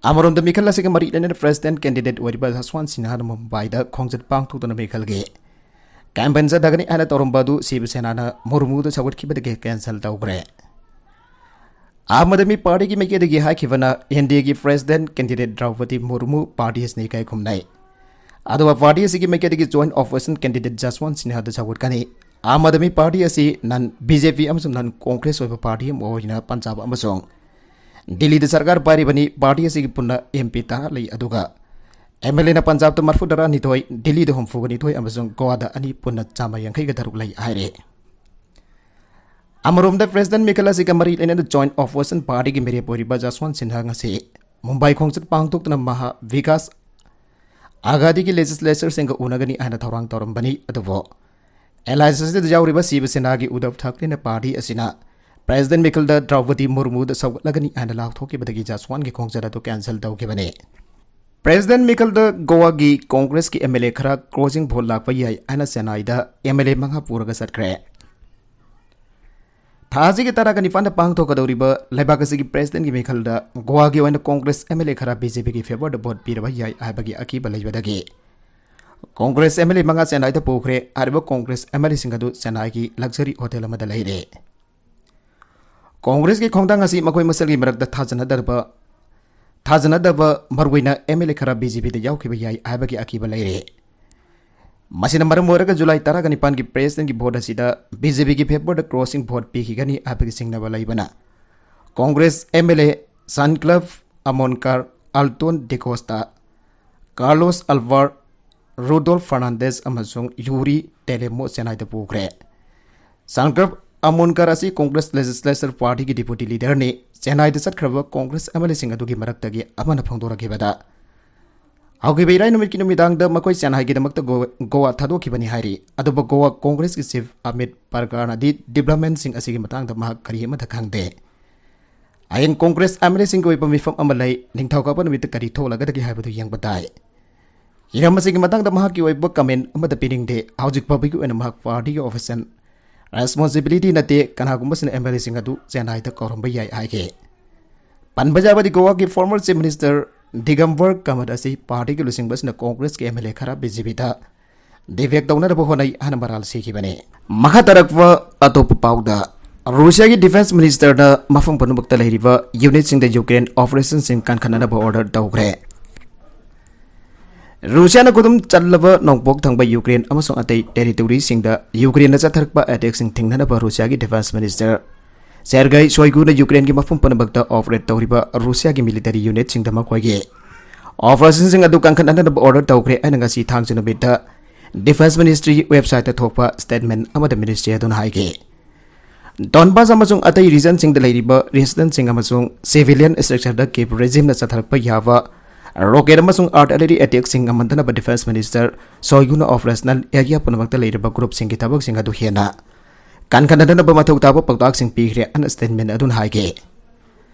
ꯑꯃꯔꯣꯝꯗ ꯃꯤꯈꯜ ꯑꯁꯤꯒ ꯃꯔꯤ ꯂꯩꯅꯅ ꯄ꯭ꯔꯦꯁꯤꯗꯦꯟ ꯀꯦꯟꯗꯤꯗꯦꯠ ꯑꯣꯏꯔꯤꯕ ꯖꯁꯋꯥꯟ ꯁꯤꯟꯍꯥꯅ ꯃꯨꯝꯕꯥꯏꯗ ꯈꯣꯡꯆꯠ ꯄꯥꯡꯊꯣꯛꯇꯨꯅ ꯃꯤꯈꯜꯒꯤ ꯀꯦꯝꯄꯦꯟ ꯆꯠꯊꯒꯅꯤ ꯍꯥꯏꯅ ꯇꯧꯔꯝꯕ ꯑꯗꯨ ꯁꯤꯕ ꯁꯦꯅꯥꯅ ꯃꯨꯔꯃꯨꯗ ꯁꯧꯒꯠꯈꯤꯕꯗꯒꯤ ꯀꯦꯟꯁꯦꯜ ꯇꯧꯈ꯭ꯔꯦ꯫ ꯑꯥꯝ ꯑꯥꯗꯃꯤ ꯄꯥꯔꯇꯤꯒꯤ ꯃꯥꯏꯀꯩꯗꯒꯤ ꯍꯥꯏꯈꯤꯕꯅ ꯑꯦꯟ ꯗꯤ ꯑꯦꯒꯤ ꯄ꯭ꯔꯦꯁꯤꯗꯦꯟ ꯀꯦꯟꯗꯤꯗꯦꯠ ꯗ꯭ꯔꯧꯄꯗꯤ ꯃꯨꯔꯃꯨ ꯄꯥꯔꯇꯤ ꯑꯁꯤꯅ ꯏꯀꯥꯏ ꯈꯨꯝꯅꯩ꯫ ꯑꯗꯨꯒ ꯄꯥꯔꯇꯤ ꯑꯁꯤꯒꯤ ꯃꯥꯏꯀꯩꯗꯒꯤ join opposition candidate ꯖꯁꯋꯟ ꯁꯤꯟꯍꯥꯗ ꯁꯧꯒꯠꯀꯅꯤ꯫ Aam Aadmi party ꯑꯁꯤ ꯅꯟ ꯕꯤ ꯖꯦ ꯄꯤ ꯑꯃꯁꯨꯡ ꯅꯟ ꯀꯣꯡꯒ꯭ꯔꯦꯁ ꯑꯣꯏꯕ ꯄꯥꯔꯇꯤ ꯑꯃ ꯑꯣꯏꯅ ꯄꯟꯖꯥꯕ ꯑꯃꯁꯨꯡ ꯗꯤꯜꯂꯤꯗ ꯁꯔꯀꯥꯔ ꯄꯥꯏꯔꯤꯕꯅꯤ꯫ ꯄꯥꯔꯇꯤ ꯑꯁꯤꯒꯤ ꯄꯨꯟꯅ ꯑꯦꯝ ꯄꯤ ꯇꯔꯥ ꯂꯩ, ꯑꯗꯨꯒ ꯑꯦꯝ ꯑꯦꯜ ꯑꯦꯅ ꯄꯟꯖꯥꯕꯇ ꯃꯔꯐꯨ ꯇꯔꯥꯅꯤꯊꯣꯏ, ꯗꯤꯜꯂꯤꯗ ꯍꯨꯝꯐꯨꯒ ꯅꯤꯊꯣꯏ ꯑꯃꯁꯨꯡ ꯒꯣꯋꯥꯗ ꯑꯅꯤ, ꯄꯨꯟꯅ ꯆꯥꯝꯃ ꯌꯥꯡꯈꯩꯒ ꯇꯔꯨꯛ ꯂꯩ ꯍꯥꯏꯔꯤ꯫ ꯑꯃꯔꯣꯝꯗ ꯄ꯭ꯔꯦꯁꯤꯗꯦꯟ ꯃꯤꯈꯜ ꯑꯁꯤꯒ ꯃꯔꯤ ꯂꯩꯅꯅ ꯖꯣꯏꯟ ꯑꯣꯄꯣꯖꯤꯁꯟ ꯄꯥꯔꯇꯤꯒꯤ ꯃꯤꯔꯦꯞ ꯑꯣꯏꯔꯤꯕ ꯖꯁꯋꯟ ꯁꯤꯟꯍꯥ ꯉꯁꯤ ꯃꯨꯝꯕꯥꯏ ꯈꯣꯡꯆꯠ ꯄꯥꯡꯊꯣꯛꯇꯨꯅ ꯃꯍꯥ ꯚꯤꯀꯥꯁ ꯑꯒꯥꯗꯤꯒꯤ ꯂꯦꯖꯤꯁꯂꯦꯆꯔꯁꯤꯡꯒ ꯎꯅꯒꯅꯤ ꯍꯥꯏꯅ ꯊꯧꯔꯥꯡ ꯇꯧꯔꯝꯕꯅꯤ꯫ ꯑꯗꯨꯕꯨ ꯑꯦꯂꯥꯏꯟꯁ ꯑꯁꯤꯗ ꯌꯥꯎꯔꯤꯕ ꯁꯤꯕ ꯁꯦꯅꯥꯒꯤ ꯎꯗꯕ ꯊꯥꯀ꯭ꯔꯦꯅ ꯄꯥꯔꯇꯤ ꯑꯁꯤꯅ ꯄ꯭ꯔꯦꯁꯤꯗꯦꯟ ꯃꯤꯈꯜꯗ ꯗ꯭ꯔꯧꯄꯗꯤ ꯃꯨꯔꯃꯨꯗ ꯁꯧꯒꯠꯂꯒꯅꯤ ꯍꯥꯏꯅ ꯂꯥꯎꯊꯣꯛꯈꯤꯕꯗꯒꯤ ꯖꯁꯋꯥꯟꯒꯤ ꯈꯣꯡꯆꯠ ꯑꯗꯨ ꯀꯦꯟꯁꯦꯜ ꯇꯧꯈꯤꯕꯅꯤ꯫ ꯄ꯭ꯔꯦꯁꯤꯗꯦꯟ ꯃꯤꯈꯜꯗ ꯒꯣꯋꯥꯒꯤ ꯀꯣꯡꯒ꯭ꯔꯦꯁꯀꯤ ꯑꯦꯝ ꯑꯦꯜ ꯑꯦ ꯈꯔ ꯀ꯭ꯔꯣꯁꯤꯡ ꯚꯣꯠ ꯂꯥꯛꯄ ꯌꯥꯏ ꯍꯥꯏꯅ ꯆꯦꯟꯅꯥꯏꯗ ꯑꯦꯝ ꯑꯦꯜ ꯑꯦ ꯃꯉꯥ ꯄꯨꯔꯒ ꯆꯠꯈ꯭ꯔꯦ꯫ ꯊꯥ ꯑꯁꯤꯒꯤ ꯇꯔꯥꯒ ꯅꯤꯄꯥꯟꯗ ꯄꯥꯡꯊꯣꯛꯀꯗꯧꯔꯤꯕ ꯂꯩꯕꯥꯛ ꯑꯁꯤꯒꯤ ꯄ꯭ꯔꯦꯁꯤꯗꯦꯟꯒꯤ ꯃꯤꯈꯜꯗ ꯒꯣꯋꯥꯒꯤ ꯑꯣꯏꯅ ꯀꯣꯡꯒ꯭ꯔꯦꯁ ꯑꯦꯝ ꯑꯦꯜ ꯑꯦ ꯈꯔ ꯕꯤ ꯖꯦ ꯄꯤꯒꯤ ꯐꯦꯚꯔꯗ ꯚꯣꯠ ꯄꯤꯔꯕ ꯌꯥꯏ ꯍꯥꯏꯕꯒꯤ ꯑꯀꯤꯕ ꯂꯩꯕꯗꯒꯤ ꯀꯣꯡꯒ꯭ꯔꯦꯁ ꯑꯦꯝ ꯑꯦꯜ ꯑꯦ ꯃꯉꯥ ꯆꯦꯟꯅꯥꯏꯗ ꯄꯨꯈ꯭ꯔꯦ꯫ ꯍꯥꯏꯔꯤꯕ ꯀꯣꯡꯒ꯭ꯔꯦꯁ ꯑꯦꯝ ꯑꯦꯜ ꯑꯦꯁꯤꯡ ꯑꯗꯨ ꯆꯦꯟꯅꯥꯏꯒꯤ ꯂꯛꯖꯔꯤ ꯍꯣꯇꯦꯜ ꯑꯃꯗ ꯂꯩꯔꯦ꯫ ꯀꯣꯡꯒ꯭ꯔꯦꯁꯀꯤ ꯈꯣꯡꯊꯥꯡ ꯑꯁꯤ ꯃꯈꯣꯏ ꯃꯁꯦꯜꯒꯤ ꯃꯔꯛꯇ ꯊꯥꯖꯅꯗꯕ, ꯊꯥꯖꯅꯗꯕ ꯃꯔꯨꯑꯣꯏꯅ ꯑꯦꯝ ꯑꯦꯜ ꯑꯦ ꯈꯔ ꯕꯤ ꯖꯦ ꯄꯤꯗ ꯌꯥꯎꯈꯤꯕ ꯌꯥꯏ ꯍꯥꯏꯕꯒꯤ ꯑꯀꯤꯕ ꯂꯩꯔꯦ꯫ ꯃꯁꯤꯅ ꯃꯔꯝ ꯑꯣꯏꯔꯒ ꯖꯨꯂꯥꯏ ꯇꯔꯥꯒ ꯅꯤꯄꯥꯟꯒꯤ ꯄ꯭ꯔꯦꯁꯤꯗꯦꯟꯒꯤ ꯚꯣꯠ ꯑꯁꯤꯗ ꯕꯤ ꯖꯦ ꯄꯤꯒꯤ ꯐꯦꯚꯔꯗ ꯀ꯭ꯔꯣꯁꯤꯡ ꯚꯣꯠ ꯄꯤꯈꯤꯒꯅꯤ ꯍꯥꯏꯕꯒꯤ ꯆꯤꯡꯅꯕ ꯂꯩꯕꯅ Congress M L A Sankalp Amonkar, Alton D'Costa, Carlos Alvares, Rudolf Fernandes ꯑꯃꯁꯨꯡ ꯌꯨꯔꯤ ꯇꯦꯂꯦꯃꯣ ꯆꯦꯟꯅꯥꯏꯗ ꯄꯨꯈ꯭ꯔꯦ꯫ ꯁꯟꯀ꯭ꯂꯕ ꯑꯃꯣꯟꯀꯥꯔ ꯑꯁꯤ ꯀꯣꯡꯒ꯭ꯔꯦꯁ ꯂꯦꯖꯤꯁꯂꯦꯆꯔ ꯄꯥꯔꯇꯤꯒꯤ ꯗꯤꯄꯨꯇꯤ ꯂꯤꯗꯔꯅꯤ꯫ ꯆꯦꯟꯅꯥꯏꯗ ꯆꯠꯈ꯭ꯔꯕ ꯀꯣꯡꯒ꯭ꯔꯦꯁ ꯑꯦꯝ ꯑꯦꯜ ꯑꯦꯁꯤꯡ ꯑꯗꯨꯒꯤ ꯃꯔꯛꯇꯒꯤ ꯑꯃꯅ ꯐꯣꯡꯗꯣꯔꯛꯈꯤꯕꯗ, ꯍꯧꯈꯤꯕ ꯏꯔꯥꯏ ꯅꯨꯃꯤꯠꯀꯤ ꯅꯨꯃꯤꯗꯥꯡꯗ ꯃꯈꯣꯏ ꯆꯦꯟꯅꯥꯏꯒꯤꯗꯃꯛꯇ ꯒꯣ-, ꯒꯣꯋꯥ ꯊꯥꯗꯣꯛꯈꯤꯕꯅꯤ ꯍꯥꯏꯔꯤ꯫ ꯑꯗꯨꯕꯨ ꯒꯣꯋꯥ ꯀꯣꯡꯒ꯭ꯔꯦꯁꯀꯤ ꯆꯤꯐ ꯑꯃꯤꯠ ꯄꯔꯒꯥꯔꯅꯗꯤ ꯗꯤꯕ꯭ꯂꯞꯃꯦꯟꯁꯤꯡ ꯑꯁꯤꯒꯤ ꯃꯇꯥꯡꯗ ꯃꯍꯥꯛ ꯀꯔꯤ ꯑꯃꯠꯇ ꯈꯪꯗꯦ꯫ ꯍꯌꯦꯡ ꯀꯣꯡꯒ꯭ꯔꯦꯁ ꯑꯦꯝ ꯑꯦꯜ ꯑꯦꯁꯤꯡꯒꯤ ꯑꯣꯏꯕ ꯃꯤꯐꯝ ꯑꯃ ꯂꯩ꯫ ꯅꯤꯡꯊꯧꯀꯥꯕ ꯅꯨꯃꯤꯠꯇ ꯀꯔꯤ ꯊꯣꯛꯂꯒꯗꯒꯦ ꯍꯥꯏꯕꯗꯨ ꯌꯦꯡꯕ ꯇꯥꯏ꯫ ꯍꯤꯔꯝ ꯑꯁꯤꯒꯤ ꯃꯇꯥꯡꯗ ꯃꯍꯥꯛꯀꯤ ꯑꯣꯏꯕ ꯀꯃꯦꯟ ꯑꯃꯠꯇ ꯄꯤꯅꯤꯡꯗꯦ꯫ ꯍꯧꯖꯤꯛ ꯐꯥꯎꯕꯒꯤ ꯑꯣꯏꯅ ꯃꯍꯥꯛ ꯄꯥꯔꯇꯤꯒꯤ ꯑꯣꯐꯤꯁꯤꯌꯦꯜ ꯔꯦꯁꯄꯣꯟꯁꯤꯕꯤꯂꯤꯇꯤ ꯅꯠꯇꯦ꯫ ꯀꯅꯥꯒꯨꯝꯕꯁꯤꯅ ꯑꯦꯝ ꯑꯦꯜ ꯑꯦꯁꯤꯡ ꯑꯗꯨ ꯆꯦꯟꯅꯥꯏꯗ ꯀꯧꯔꯝꯕ ꯌꯥꯏ ꯍꯥꯏꯈꯤ꯫ ꯄꯟꯕ ꯌꯥꯕꯗꯤ ꯒꯣꯋꯥꯒꯤ ꯐꯣꯔꯃꯔ ꯆꯤꯐ ꯃꯤꯅꯤꯁꯇꯔ ꯗꯤꯒꯝꯕꯔ ꯀꯃꯠ ꯑꯁꯤ ꯄꯥꯔꯇꯤꯒꯤ ꯂꯨꯆꯤꯡꯕꯁꯤꯅ ꯀꯣꯡꯒ꯭ꯔꯦꯁꯀꯤ ꯑꯦꯝ ꯑꯦꯜ ꯑꯦ ꯈꯔ ꯕꯤ ꯖꯦ ꯄꯤꯗ ꯗꯤꯐꯦꯛ ꯇꯧꯅꯅꯕ ꯍꯣꯠꯅꯩ ꯍꯥꯏꯅ ꯃꯔꯥꯜ ꯁꯤꯈꯤꯕꯅꯤ꯫ ꯃꯈꯥ ꯇꯥꯔꯛꯄ ꯑꯇꯣꯞꯄ ꯄꯥꯎꯗ, ꯔꯨꯁꯤꯌꯥꯒꯤ ꯗꯤꯐꯦꯟꯁ ꯃꯤꯅꯤꯁꯇꯔꯅ ꯃꯐꯝ ꯄꯨꯝꯅꯃꯛꯇ ꯂꯩꯔꯤꯕ ꯌꯨꯅꯤꯠꯁꯤꯡꯗ ꯌꯨꯀ꯭ꯔꯦꯟ ꯑꯣꯄꯔꯦꯁꯟꯁꯤꯡ ꯀꯟꯈꯠꯅꯅꯕ ꯑꯣꯔꯗꯔ ꯇꯧꯈ꯭ꯔꯦ꯫ ꯔꯨꯁꯤꯌꯥꯅ ꯈꯨꯗꯨꯝ ꯆꯜꯂꯕ ꯅꯣꯡꯄꯣꯛ ꯊꯪꯕ ꯌꯨꯀ꯭ꯔꯦꯟ ꯑꯃꯁꯨꯡ ꯑꯇꯩ ꯇꯦꯔꯤꯇꯣꯔꯤꯁꯤꯡꯗ ꯌꯨꯀ꯭ꯔꯦꯟꯅ ꯆꯠꯊꯔꯛꯄ ꯑꯦꯇꯦꯛꯁꯤꯡ ꯊꯤꯡꯅꯅꯕ ꯔꯨꯁꯤꯌꯥꯒꯤ ꯗꯤꯐꯦꯟꯁ ꯃꯤꯅꯤꯁꯇꯔ ꯁꯦꯔꯒꯩ ꯁꯣꯏꯒꯨꯅ ꯌꯨꯀ꯭ꯔꯦꯟꯒꯤ ꯃꯐꯝ ꯄꯨꯝꯅꯃꯛꯇ ꯑꯣꯄꯔꯦꯠ ꯇꯧꯔꯤꯕ ꯔꯨꯁꯤꯌꯥꯒꯤ ꯃꯤꯂꯤꯇꯔꯤ ꯌꯨꯅꯤꯠꯁꯤꯡꯗ ꯃꯈꯣꯏꯒꯤ ꯑꯣꯄꯔꯦꯁꯟꯁꯤꯡ ꯑꯗꯨ ꯀꯟꯈꯠꯅꯅꯕ ꯑꯣꯔꯗꯔ ꯇꯧꯈ꯭ꯔꯦ ꯍꯥꯏꯅ ꯉꯁꯤ ꯊꯥꯡꯖ ꯅꯨꯃꯤꯠꯇ ꯗꯤꯐꯦꯟꯁ ꯃꯤꯅꯤꯁꯇ꯭ꯔꯤꯒꯤ ꯋꯦꯕꯁꯥꯏꯠꯇ ꯊꯣꯛꯄ ꯁ꯭ꯇꯦꯠꯃꯦꯟ ꯑꯃꯗ ꯃꯤꯅꯤꯁꯇ꯭ꯔꯤ ꯑꯗꯨꯅ ꯍꯥꯏꯈꯤ꯫ ꯗꯣꯟꯕꯥꯁ ꯑꯃꯁꯨꯡ ꯑꯇꯩ ꯔꯤꯖꯟꯁꯤꯡꯗ ꯂꯩꯔꯤꯕ ꯔꯦꯁꯤꯗꯦꯟꯁꯤꯡ ꯑꯃꯁꯨꯡ ꯁꯤꯚꯤꯂꯤꯌꯟ ꯁ꯭ꯇ꯭ꯔꯛꯆꯔꯗ ꯀꯤꯞ ꯔꯦꯖꯤꯝꯅ ꯆꯠꯊꯔꯛꯄ ꯌꯥꯕ ꯔꯣꯀꯦꯠ ꯑꯃꯁꯨꯡ ꯑꯥꯔꯇꯤꯂꯔꯤ ꯑꯦꯇꯦꯛꯁꯤꯡ ꯉꯝꯍꯟꯗꯅꯕ ꯗꯤꯐꯦꯟꯁ ꯃꯤꯅꯤꯁꯇꯔ ꯁꯣꯏꯒꯨꯅ ꯑꯣꯄꯔꯦꯁꯅꯦꯜ ꯑꯦꯔꯤꯌꯥ ꯄꯨꯝꯅꯃꯛꯇ ꯂꯩꯔꯤꯕ ꯒ꯭ꯔꯨꯞꯁꯤꯡꯒꯤ ꯊꯕꯛꯁꯤꯡ ꯑꯗꯨ ꯍꯦꯟꯅ ꯀꯟꯈꯠꯅꯅꯕ ꯃꯊꯧ ꯇꯥꯕ ꯄꯥꯎꯇꯥꯛꯁꯤꯡ ꯄꯤꯈ꯭ꯔꯦ ꯍꯥꯏꯅ ꯁ꯭ꯇꯦꯠꯃꯦꯟ ꯑꯗꯨꯅ ꯍꯥꯏꯈꯤ꯫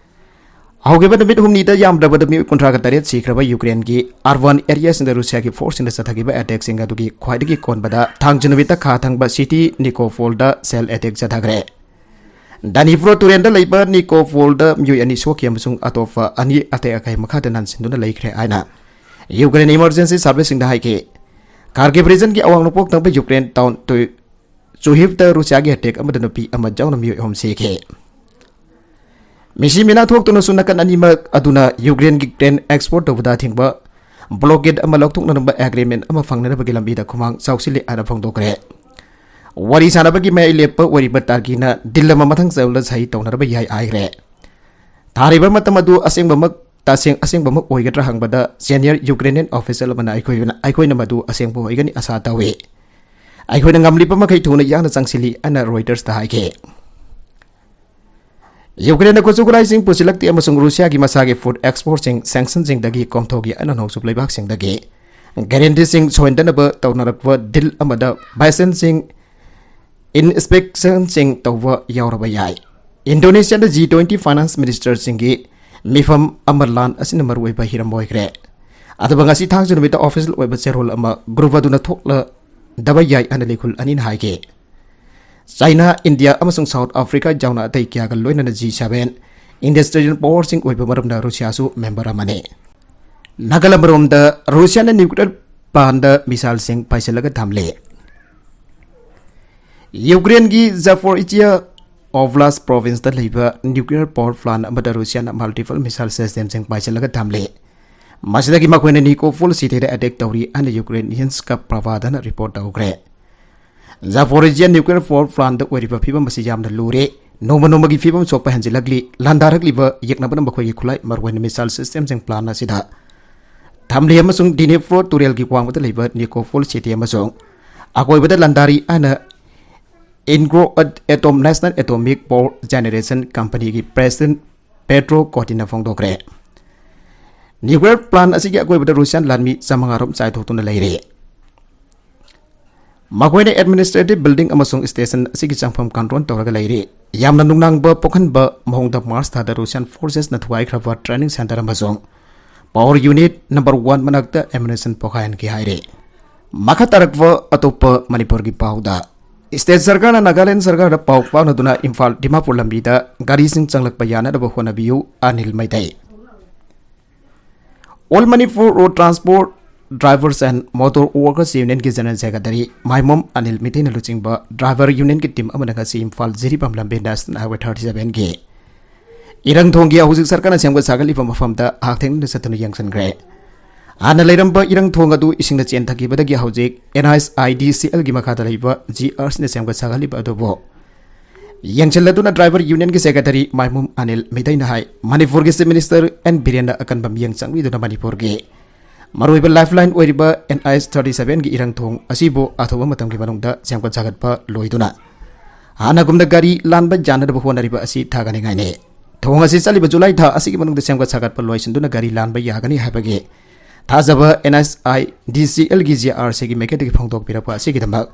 ꯍꯧꯈꯤꯕ ꯅꯨꯃꯤꯠ ꯍꯨꯝꯅꯤꯗ ꯌꯥꯝꯗ꯭ꯔꯕꯗ ꯃꯤꯑꯣꯏ ꯀꯨꯟꯊ꯭ꯔꯥꯒ ꯇꯔꯦꯠ ꯁꯤꯈ꯭ꯔꯕ ꯌꯨꯀ꯭ꯔꯦꯟꯒꯤ ꯑꯔꯕꯥꯟ ꯑꯦꯔꯤꯌꯥꯁꯤꯡꯗ ꯔꯨꯁꯤꯌꯥꯒꯤ ꯐꯣꯔꯁꯁꯤꯡꯅ ꯆꯠꯊꯈꯤꯕ ꯑꯦꯇꯦꯛꯁꯤꯡ ꯑꯗꯨꯒꯤ ꯈ꯭ꯋꯥꯏꯗꯒꯤ ꯀꯣꯟꯕꯗ ꯊꯥꯡꯖ ꯅꯨꯃꯤꯠꯇ ꯈꯥ ꯊꯪꯕ ꯁꯤꯇꯤ ꯅꯤꯀꯣꯄꯣꯜꯗ ꯁꯦꯜ ꯑꯦꯇꯦꯛ ꯆꯠꯊꯈ꯭ꯔꯦ꯫ ꯗꯅꯤꯄ꯭ꯔꯣ ꯇꯨꯔꯦꯜꯗ ꯂꯩꯕ ꯅꯤꯀꯣꯄꯣꯜꯗ ꯃꯤꯑꯣꯏ ꯑꯅꯤ ꯁꯣꯛꯈꯤ ꯑꯃꯁꯨꯡ ꯑꯇꯣꯞꯄ ꯑꯅꯤ ꯑꯇꯦꯛ ꯑꯀꯥꯏ ꯃꯈꯥꯗ ꯅꯟꯁꯤꯟꯗꯨꯅ ꯂꯩꯈ꯭ꯔꯦ ꯍꯥꯏꯅ ꯌꯨꯀ꯭ꯔꯦꯟ ꯏꯃꯔꯖꯦꯟꯁꯤ ꯁꯥꯔꯚꯤꯁꯁꯤꯡꯗ ꯍꯥꯏꯈꯤ꯫ ꯈꯥꯔꯀꯤꯚ ꯔꯤꯖꯟꯒꯤ ꯑꯋꯥꯡ ꯅꯣꯡꯄꯣꯛ ꯊꯪꯕ ꯌꯨꯀ꯭ꯔꯦꯟ ꯇꯥꯎꯟ ꯇꯨ ꯆꯨꯍꯤꯞꯇ ꯔꯨꯁꯤꯌꯥꯒꯤ ꯑꯦꯇꯦꯛ ꯑꯃꯗ ꯅꯨꯄꯤ ꯑꯃ ꯌꯥꯎꯅ ꯃꯤꯑꯣꯏ ꯑꯍꯨꯝ ꯁꯤꯈꯤ꯫ ꯃꯤꯁꯤ ꯃꯤꯅꯥ ꯊꯣꯛꯇꯨꯅꯁꯨ ꯅꯥꯀꯟ ꯑꯅꯤꯃꯛ ꯑꯗꯨꯅ ꯌꯨꯀ꯭ꯔꯦꯟꯒꯤ ꯒ꯭ꯔꯦꯟ ꯑꯦꯛꯁꯄꯣꯔꯠ ꯇꯧꯕꯗ ꯑꯊꯤꯡꯕ ꯕ꯭ꯂꯣꯀꯦꯗ ꯑꯃ ꯂꯧꯊꯣꯛꯅꯅꯕ ꯑꯦꯒ꯭ꯔꯤꯃꯦꯟ ꯑꯃ ꯐꯪꯅꯅꯕꯒꯤ ꯂꯝꯕꯤꯗ ꯈꯨꯃꯥꯡ ꯆꯥꯎꯁꯤꯜꯂꯤ ꯍꯥꯏꯅ ꯐꯣꯡꯗꯣꯛꯈ꯭ꯔꯦ꯫ ꯋꯥꯔꯤ ꯁꯥꯟꯅꯕꯒꯤ ꯃꯌꯥꯏ ꯂꯦꯞꯄ ꯑꯣꯏꯔꯤꯕ ꯇꯔꯀꯤꯅ ꯗꯤꯜ ꯑꯃ ꯃꯊꯪ ꯆꯠꯂꯒ ꯁꯍꯤ ꯇꯧꯅꯅꯕ ꯌꯥꯏ ꯍꯥꯏꯈ꯭ꯔꯦ꯫ ꯊꯥꯔꯤꯕ ꯃꯇꯝ ꯑꯗꯨ ꯑꯁꯦꯡꯕꯃꯛ, ꯇꯁꯦꯡ ꯑꯁꯦꯡꯕꯃꯛ ꯑꯣꯏꯒꯗ꯭ꯔꯥ ꯍꯪꯕꯗ ꯁꯦꯅꯤꯌꯔ ꯌꯨꯀ꯭ꯔꯦꯅꯤꯌꯟ ꯑꯣꯐꯤꯁꯤꯌꯦꯜ ꯑꯃꯅ ꯑꯩꯈꯣꯏꯅ, ꯑꯩꯈꯣꯏꯅ ꯃꯗꯨ ꯑꯁꯦꯡꯕ ꯑꯣꯏꯒꯅꯤ ꯑꯥꯁꯥ ꯇꯧꯏ꯫ ꯑꯩꯈꯣꯏꯅ ꯉꯝꯂꯤꯕ ꯃꯈꯩ ꯊꯨꯅ ꯌꯥꯡꯅ ꯆꯪꯁꯤꯜꯂꯤ ꯍꯥꯏꯅ ꯔꯣꯏꯇꯔꯁꯇ ꯍꯥꯏꯈꯤ꯫ ꯌꯨꯀ꯭ꯔꯦꯟꯗ ꯈꯨꯠꯁꯨ ꯈꯨꯠꯂꯥꯏꯁꯤꯡ ꯄꯨꯁꯤꯜꯂꯛꯇꯦ ꯑꯃꯁꯨꯡ ꯔꯨꯁꯤꯌꯥꯒꯤ ꯃꯁꯥꯒꯤ ꯐꯨꯗ ꯑꯦꯛꯁꯄꯣꯔꯠꯁꯤꯡ ꯁꯦꯡꯁꯟꯁꯤꯡꯗꯒꯤ ꯀꯣꯝꯊꯣꯛꯈꯤ꯫ ꯑꯅ ꯅꯣꯡꯆꯨꯞ ꯂꯩꯕꯥꯛꯁꯤꯡꯗꯒꯤ ꯒꯦꯔꯦꯟꯇꯤꯁꯤꯡ ꯁꯣꯏꯍꯟꯗꯅꯕ ꯇꯧꯅꯔꯛꯄ ꯗꯤꯜ ꯑꯃꯗ ꯕꯥꯏꯁꯟꯁꯤꯡ ꯏꯟꯁꯄꯦꯛꯁꯟꯁꯤꯡ ꯇꯧꯕ ꯌꯥꯎꯔꯕ ꯌꯥꯏ꯫ ꯏꯟꯗꯣꯅꯦꯁꯤꯌꯥꯗ ꯖꯤ ꯇ꯭ꯋꯦꯟꯇꯤ ꯐꯥꯏꯅꯥꯟꯁ ꯃꯤꯅꯤꯁꯇꯔꯁꯤꯡꯒꯤ ꯃꯤꯐꯝ ꯑꯃ ꯂꯥꯟ ꯑꯁꯤꯅ ꯃꯔꯨꯑꯣꯏꯕ ꯍꯤꯔꯝ ꯑꯣꯏꯈ꯭ꯔꯦ꯫ ꯑꯗꯨꯒ ꯉꯁꯤ ꯊꯥꯡꯖ ꯅꯨꯃꯤꯠꯇ ꯑꯣꯐꯤꯁꯤꯌꯦꯜ ꯑꯣꯏꯕ ꯆꯦꯔꯣꯜ ꯑꯃ ꯒ꯭ꯔꯨꯞ ꯑꯗꯨꯅ ꯊꯣꯛꯂꯗꯕ ꯌꯥꯏ ꯍꯥꯏꯅ ꯂꯩꯈꯨꯜ ꯑꯅꯤꯅ ꯍꯥꯏꯈꯤ꯫ ꯆꯥꯏꯅꯥ, ꯏꯟꯗꯤꯌꯥ ꯑꯃꯁꯨꯡ ꯁꯥꯎꯠ ꯑꯐ꯭ꯔꯤꯀꯥ ꯌꯥꯎꯅ ꯑꯇꯩ ꯀꯌꯥꯒ ꯂꯣꯏꯅꯅ ꯖꯤ ꯁꯚꯦꯟ ꯏꯟꯗꯁꯇ꯭ꯔꯤꯌꯦꯜ ꯄꯥꯋꯔꯁꯤꯡ ꯑꯣꯏꯕ ꯃꯔꯝꯅ ꯔꯨꯁꯤꯌꯥꯁꯨ ꯃꯦꯝꯕꯔ ꯑꯃꯅꯤ꯫ ꯅꯥꯒꯥꯂꯦꯟ ꯃꯔꯣꯝꯗ ꯔꯨꯁꯤꯌꯥꯅ ꯅ꯭ꯌꯨꯀ꯭ꯂꯤꯌꯔ ꯄ꯭ꯂꯥꯟꯗ ꯃꯤꯁꯥꯏꯜꯁꯤꯡ ꯄꯥꯏꯁꯤꯜꯂꯒ ꯊꯝꯂꯤ꯫ ꯌꯨꯀ꯭ꯔꯦꯟꯒꯤ ꯖꯥꯄꯣꯔꯤꯖꯤꯌꯥ ꯑꯣꯕ꯭ꯂꯥꯁ ꯄ꯭ꯔꯣꯚꯤꯟꯁꯇ ꯂꯩꯕ ꯅ꯭ꯌꯨꯀ꯭ꯂꯤꯌꯔ ꯄꯥꯋꯔ ꯄ꯭ꯂꯥꯟ ꯑꯃꯗ ꯔꯨꯁꯤꯌꯥꯅ ꯃꯜꯇꯤꯄꯜ ꯃꯤꯁꯥꯏꯜ ꯁꯤꯁꯇꯦꯝꯁꯤꯡ ꯄꯥꯏꯁꯤꯜꯂꯒ ꯊꯝꯂꯤ꯫ ꯃꯁꯤꯗꯒꯤ ꯃꯈꯣꯏꯅ ꯅꯤꯀꯣꯄꯣꯜ ꯁꯤꯇꯤꯗ ꯑꯦꯇꯦꯛ ꯇꯧꯔꯤ ꯍꯥꯏꯅ ꯌꯨꯀ꯭ꯔꯦꯅꯤꯌꯟꯁꯀ ꯄ꯭ꯔꯚꯥꯗꯅ ꯔꯤꯄꯣꯔꯠ ꯇꯧꯈ꯭ꯔꯦ꯫ ꯖꯥꯄꯣꯔꯤꯖꯤꯌꯥ ꯅ꯭ꯌꯨꯀ꯭ꯂꯤꯌꯔ ꯄꯥꯋꯔ ꯄ꯭ꯂꯥꯟꯗ ꯑꯣꯏꯔꯤꯕ ꯐꯤꯕꯝ ꯑꯁꯤ ꯌꯥꯝꯅ ꯂꯨꯔꯦ꯫ ꯅꯣꯡꯃ ꯅꯣꯡꯃꯒꯤ ꯐꯤꯕꯝ ꯁꯣꯛꯄ ꯍꯦꯟꯖꯤꯜꯂꯛꯂꯤ꯫ ꯂꯥꯟꯗꯥꯔꯛꯂꯤꯕ ꯌꯦꯛꯅꯕꯅ ꯃꯈꯣꯏꯒꯤ ꯈꯨꯠꯂꯥꯏ ꯃꯔꯨꯑꯣꯏꯅ ꯃꯤꯁꯥꯏꯜ ꯁꯤꯁꯇꯦꯝꯁꯤꯡ ꯄ꯭ꯂꯥꯟ ꯑꯁꯤꯗ ꯊꯝꯂꯤ ꯑꯃꯁꯨꯡ ꯗꯤꯅꯤꯄ꯭ꯔꯣ ꯇꯨꯔꯦꯜꯒꯤ ꯋꯥꯡꯃꯗ ꯂꯩꯕ ꯅꯤꯀꯣꯄꯣꯜ ꯁꯤꯇꯤ ꯑꯃꯁꯨꯡ ꯑꯀꯣꯏꯕꯗ ꯂꯥꯟꯗꯥꯔꯤ ꯍꯥꯏꯅ Energoatom national atomic power generation ꯀꯝꯄꯅꯤꯒꯤ ꯄ꯭ꯔꯦꯁꯤꯗꯦꯟꯠ ꯄꯦꯗ꯭ꯔꯣ ꯀꯣꯇꯤꯅ ꯐꯣꯡꯗꯣꯛꯈ꯭ꯔꯦ꯫ ꯅ꯭ꯌꯨꯀ꯭ꯂꯤꯌꯔ ꯄ꯭ꯂꯥꯟ ꯑꯁꯤꯒꯤ ꯑꯀꯣꯏꯕꯗ ꯔꯨꯁꯤꯌꯥꯟ ꯂꯥꯟꯃꯤ ꯆꯥꯃꯉꯥ ꯔꯣꯝ ꯆꯥꯏꯊꯣꯛꯇꯨꯅ ꯂꯩꯔꯤ꯫ ꯃꯈꯣꯏꯅ ꯑꯦꯗꯃꯤꯅꯤꯁꯇ꯭ꯔꯦꯇꯤꯚ ꯕꯤꯜꯗꯤꯡ ꯑꯃꯁꯨꯡ ꯁ꯭ꯇꯦꯁꯟ ꯑꯁꯤꯒꯤ ꯆꯪꯐꯝ ꯀꯟꯇ꯭ꯔꯣꯜ ꯇꯧꯔꯒ ꯂꯩꯔꯤ꯫ ꯌꯥꯝꯅ ꯅꯨꯡꯅꯥꯡꯕ ꯄꯣꯛꯍꯟꯕ ꯃꯑꯣꯡꯗ ꯃꯥꯔꯆ ꯊꯥꯗ ꯔꯨꯁꯤꯌꯥꯟ ꯐꯣꯔꯁꯦꯁꯅ ꯊꯨꯒꯥꯏꯈ꯭ꯔꯕ ꯇ꯭ꯔꯦꯅꯤꯡ ꯁꯦꯟꯇꯔ ꯑꯃꯁꯨꯡ ꯄꯥꯋꯔ ꯌꯨꯅꯤꯠ ꯅꯝꯕꯔ ꯋꯥꯟ ꯃꯅꯥꯛꯇ ꯑꯦꯃꯨꯅꯤꯁꯟ ꯄꯣꯈꯥꯏꯍꯟꯈꯤ ꯍꯥꯏꯔꯤ꯫ ꯃꯈꯥ ꯇꯥꯔꯛꯄ ꯑꯇꯣꯞꯄ ꯃꯅꯤꯄꯨꯔꯒꯤ ꯄꯥꯎꯗ, ꯁ꯭ꯇꯦꯠ ꯁꯔꯀꯥꯔꯅ ꯅꯥꯒꯥꯂꯦꯟ ꯁꯔꯀꯥꯔꯗ ꯄꯥꯎ ꯐꯥꯎꯅꯗꯨꯅ ꯏꯝꯐꯥꯜ ꯗꯤꯃꯥꯄꯨꯔ ꯂꯝꯕꯤꯗ ꯒꯥꯔꯤꯁꯤꯡ ꯆꯪꯂꯛꯄ ꯌꯥꯅꯅꯕ ꯍꯣꯠꯅꯕꯤꯌꯨ, Anil Meitei. All Manipur Road Transport Drivers and Motor Workers Unionꯒꯤ General Secretary ꯃꯥꯏꯃꯣꯝ Anil ꯃꯩꯇꯩꯅ ꯂꯨꯆꯤꯡꯕ ꯗ꯭ꯔꯥꯏꯚꯔ ꯌꯨꯅꯤꯌꯟꯒꯤ ꯇꯤꯝ ꯑꯃꯅ ꯉꯁꯤ ꯏꯝꯐꯥꯜ ꯖꯤꯔꯤꯕꯥꯝ ꯂꯝꯕꯤ National Highway thirty sevenꯒꯤ ꯏꯔꯪ ꯊꯣꯡꯒꯤ ꯍꯧꯖꯤꯛ ꯁꯔꯀꯥꯔꯅ ꯁꯦꯝꯒꯠ ꯁꯥꯒꯠꯂꯤꯕ ꯃꯐꯝꯗ ꯍꯛꯊꯦꯡꯅꯅ ꯆꯠꯇꯨꯅ ꯌꯦꯡꯁꯤꯟꯈ꯭ꯔꯦ꯫ ꯍꯥꯟꯅ ꯂꯩꯔꯝꯕ ꯏꯔꯪ ꯊꯣꯡ ꯑꯗꯨ ꯏꯁꯤꯡꯅ ꯆꯦꯟꯊꯈꯤꯕꯗꯒꯤ ꯍꯧꯖꯤꯛ NHIDCLꯒꯤ ꯃꯈꯥꯗ ꯂꯩꯕ GRCꯅ ꯁꯦꯝꯒꯠ ꯁꯥꯒꯠꯂꯤꯕ ꯑꯗꯨꯕꯨ ꯌꯦꯡꯁꯤꯜꯂꯗꯨꯅ ꯗ꯭ꯔꯥꯏꯚꯔ ꯌꯨꯅꯤꯌꯟꯒꯤ ꯁꯦꯀ꯭ꯔꯦꯇꯔꯤ ꯃꯥꯏꯃꯨꯝ ꯑꯅꯤꯜ ꯃꯩꯇꯩꯅ ꯍꯥꯏ, ꯃꯅꯤꯄꯨꯔꯒꯤ ꯆꯤꯐ ꯃꯤꯅꯤꯁꯇꯔ ꯑꯦꯟ ꯕꯤꯔꯦꯟꯅ ꯑꯀꯟꯕ ꯃꯤꯠꯌꯦꯡ ꯆꯪꯕꯤꯗꯨꯅ ꯃꯅꯤꯄꯨꯔꯒꯤ ꯃꯔꯨꯑꯣꯏꯕ ꯂꯥꯏꯐꯂꯥꯏꯟ ꯑꯣꯏꯔꯤꯕ NH thirty sevenꯒꯤ ꯏꯔꯪ ꯊꯣꯡ ꯑꯁꯤꯕꯨ ꯑꯊꯨꯕ ꯃꯇꯝꯒꯤ ꯃꯅꯨꯡꯗ ꯁꯦꯝꯒꯠ ꯁꯥꯒꯠꯄ ꯂꯣꯏꯗꯨꯅ ꯍꯥꯟꯅꯒꯨꯝꯅ ꯒꯥꯔꯤ ꯂꯥꯟꯕ ꯌꯥꯅꯅꯕ ꯍꯣꯠꯅꯔꯤꯕ ꯑꯁꯤ ꯊꯥꯒꯠꯅꯤꯡꯉꯥꯏꯅꯤ꯫ ꯊꯣꯡ ꯑꯁꯤ ꯆꯠꯂꯤꯕ ꯖꯨꯂꯥꯏ ꯊꯥ ꯑꯁꯤꯒꯤ ꯃꯅꯨꯡꯗ ꯁꯦꯝꯒꯠ ꯁꯥꯒꯠꯄ ꯂꯣꯏꯁꯤꯟꯗꯨꯅ ꯒꯥꯔꯤ ꯂꯥꯟꯕ ꯌꯥꯒꯅꯤ ꯍꯥꯏꯕꯒꯤ ꯊꯥꯖꯕ ꯑꯦꯟ ꯑꯦꯁ ꯑꯥꯏ ꯗꯤ ꯁꯤ ꯑꯦꯜꯒꯤ ꯖꯤ ꯑꯥꯔ ꯁꯤꯒꯤ ꯃꯥꯏꯀꯩꯗꯒꯤ ꯐꯣꯡꯗꯣꯛꯄꯤꯔꯛꯄ ꯑꯁꯤꯒꯤꯗꯃꯛ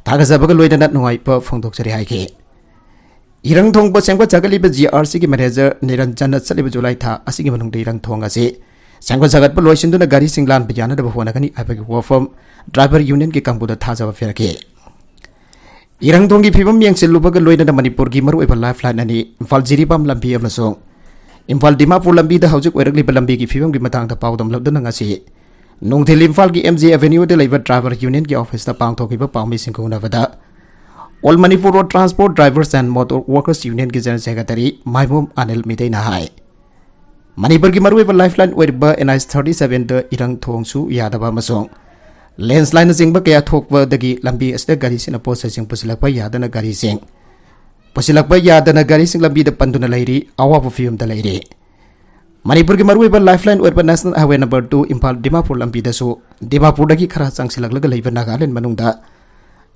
ꯊꯥꯒꯠꯆꯕꯒ ꯂꯣꯏꯅꯅ ꯅꯨꯡꯉꯥꯏꯕ ꯐꯣꯡꯗꯣꯛꯆꯔꯤ ꯍꯥꯏꯈꯤ꯫ ꯏꯔꯪ ꯊꯣꯡꯕ ꯁꯦꯝꯒꯠ ꯁꯥꯒꯠꯂꯤꯕ ꯖꯤ ꯑꯥꯔ ꯁꯤꯒꯤ ꯃꯦꯅꯦꯖꯔ ꯅꯤꯔꯟꯖꯟꯅ ꯆꯠꯂꯤꯕ ꯖꯨꯂꯥꯏ ꯊꯥ ꯑꯁꯤꯒꯤ ꯃꯅꯨꯡꯗ ꯏꯔꯪ ꯊꯣꯡ ꯑꯁꯤ ꯁꯦꯝꯒꯠ ꯁꯥꯒꯠꯄ ꯂꯣꯏꯁꯤꯟꯗꯨꯅ ꯒꯥꯔꯤꯁꯤꯡ ꯂꯥꯟꯕ ꯌꯥꯅꯅꯕ ꯍꯣꯠꯅꯒꯅꯤ ꯍꯥꯏꯕꯒꯤ ꯋꯥꯐꯝ ꯗ꯭ꯔꯥꯏꯚꯔ ꯌꯨꯅꯤꯌꯟꯒꯤ ꯀꯥꯡꯕꯨꯗ ꯊꯥꯖꯕ ꯄꯤꯔꯛꯈꯤ꯫ ꯏꯔꯪ ꯊꯣꯡꯒꯤ ꯐꯤꯕꯝ ꯌꯦꯡꯁꯤꯜꯂꯨꯕꯒ ꯂꯣꯏꯅꯅ ꯃꯅꯤꯄꯨꯔꯒꯤ ꯃꯔꯨꯑꯣꯏꯕ ꯂꯥꯏꯐ ꯂꯥꯏꯟ ꯑꯅꯤ, ꯏꯝꯐꯥꯜ ꯖꯤꯔꯤꯕꯥꯝ ꯂꯝꯕꯤ ꯑꯃꯁꯨꯡ ꯏꯝꯐꯥꯜ ꯗꯤꯃꯥꯄꯨꯔ ꯂꯝꯕꯤꯗ ꯍꯧꯖꯤꯛ ꯑꯣꯏꯔꯛꯂꯤꯕ ꯂꯝꯕꯤꯒꯤ ꯐꯤꯕꯝꯒꯤ ꯃꯇꯥꯡꯗ ꯄꯥꯎꯗꯝꯂꯛꯇꯨꯅ ꯉꯁꯤ ꯅꯨꯡꯊꯤꯜ ꯏꯝꯐꯥꯜꯒꯤ ꯑꯦꯝ ꯖꯤ ꯑꯦꯚꯦꯅ꯭ꯌꯨꯗ ꯂꯩꯕ ꯗ꯭ꯔꯥꯏꯚꯔ ꯌꯨꯅꯤꯌꯟꯒꯤ ꯑꯣꯐꯤꯁꯇ ꯄꯥꯡꯊꯣꯛꯈꯤꯕ ꯄꯥꯎꯃꯤꯁꯤꯡꯒ ꯎꯅꯕꯗ All Manipur Road Transport Drivers and Motor Workers Unionꯒꯤ ꯖꯦꯅꯔꯦꯜ ꯁꯦꯀ꯭ꯔꯦꯇꯔꯤ ꯃꯥꯏꯕꯝ ꯑꯅꯤꯜ ꯃꯤꯇꯩꯅ ꯍꯥꯏ꯫ ꯃꯅꯤꯄꯨꯔꯒꯤ ꯃꯔꯨꯑꯣꯏꯕ ꯂꯥꯏꯐ ꯂꯥꯏꯟ ꯑꯣꯏꯔꯤꯕ ꯑꯦꯟ ꯑꯩꯆ ꯊꯥꯔꯇꯤ ꯁꯚꯦꯟꯗ ꯏꯔꯪ ꯊꯣꯡꯁꯨ ꯌꯥꯗꯕ ꯑꯃꯁꯨꯡ ꯂꯦꯟꯁ꯭ꯂꯥꯏꯟꯅꯆꯤꯡꯕ ꯀꯌꯥ ꯊꯣꯛꯄꯗꯒꯤ ꯂꯝꯕꯤ ꯑꯁꯤꯗ ꯒꯥꯔꯤꯁꯤꯡꯅ ꯄꯣꯠ ꯆꯩꯁꯤꯡ ꯄꯨꯁꯤꯜꯂꯛꯄ ꯌꯥꯗꯅ ꯒꯥꯔꯤꯁꯤꯡ ꯄꯨꯁꯤꯜꯂꯛꯄ ꯌꯥꯗꯅ ꯒꯥꯔꯤꯁꯤꯡ ꯂꯝꯕꯤꯗ ꯄꯟꯗꯨꯅ ꯂꯩꯔꯤ, ꯑꯋꯥꯕ ꯐꯤꯕꯝꯗ ꯂꯩꯔꯤ꯫ ꯃꯅꯤꯄꯨꯔꯒꯤ ꯃꯔꯨꯑꯣꯏꯕ ꯂꯥꯏꯐ ꯂꯥꯏꯟ ꯑꯣꯏꯔꯤꯕ national highway number two Imphal Dimapur ꯂꯝꯕꯤꯗꯁꯨ ꯗꯤꯃꯥꯄꯨꯔꯗꯒꯤ ꯈꯔ ꯆꯪꯁꯤꯜꯂꯛꯂꯒ ꯂꯩꯕ ꯅꯥꯒꯥꯂꯦꯟ ꯃꯅꯨꯡꯗ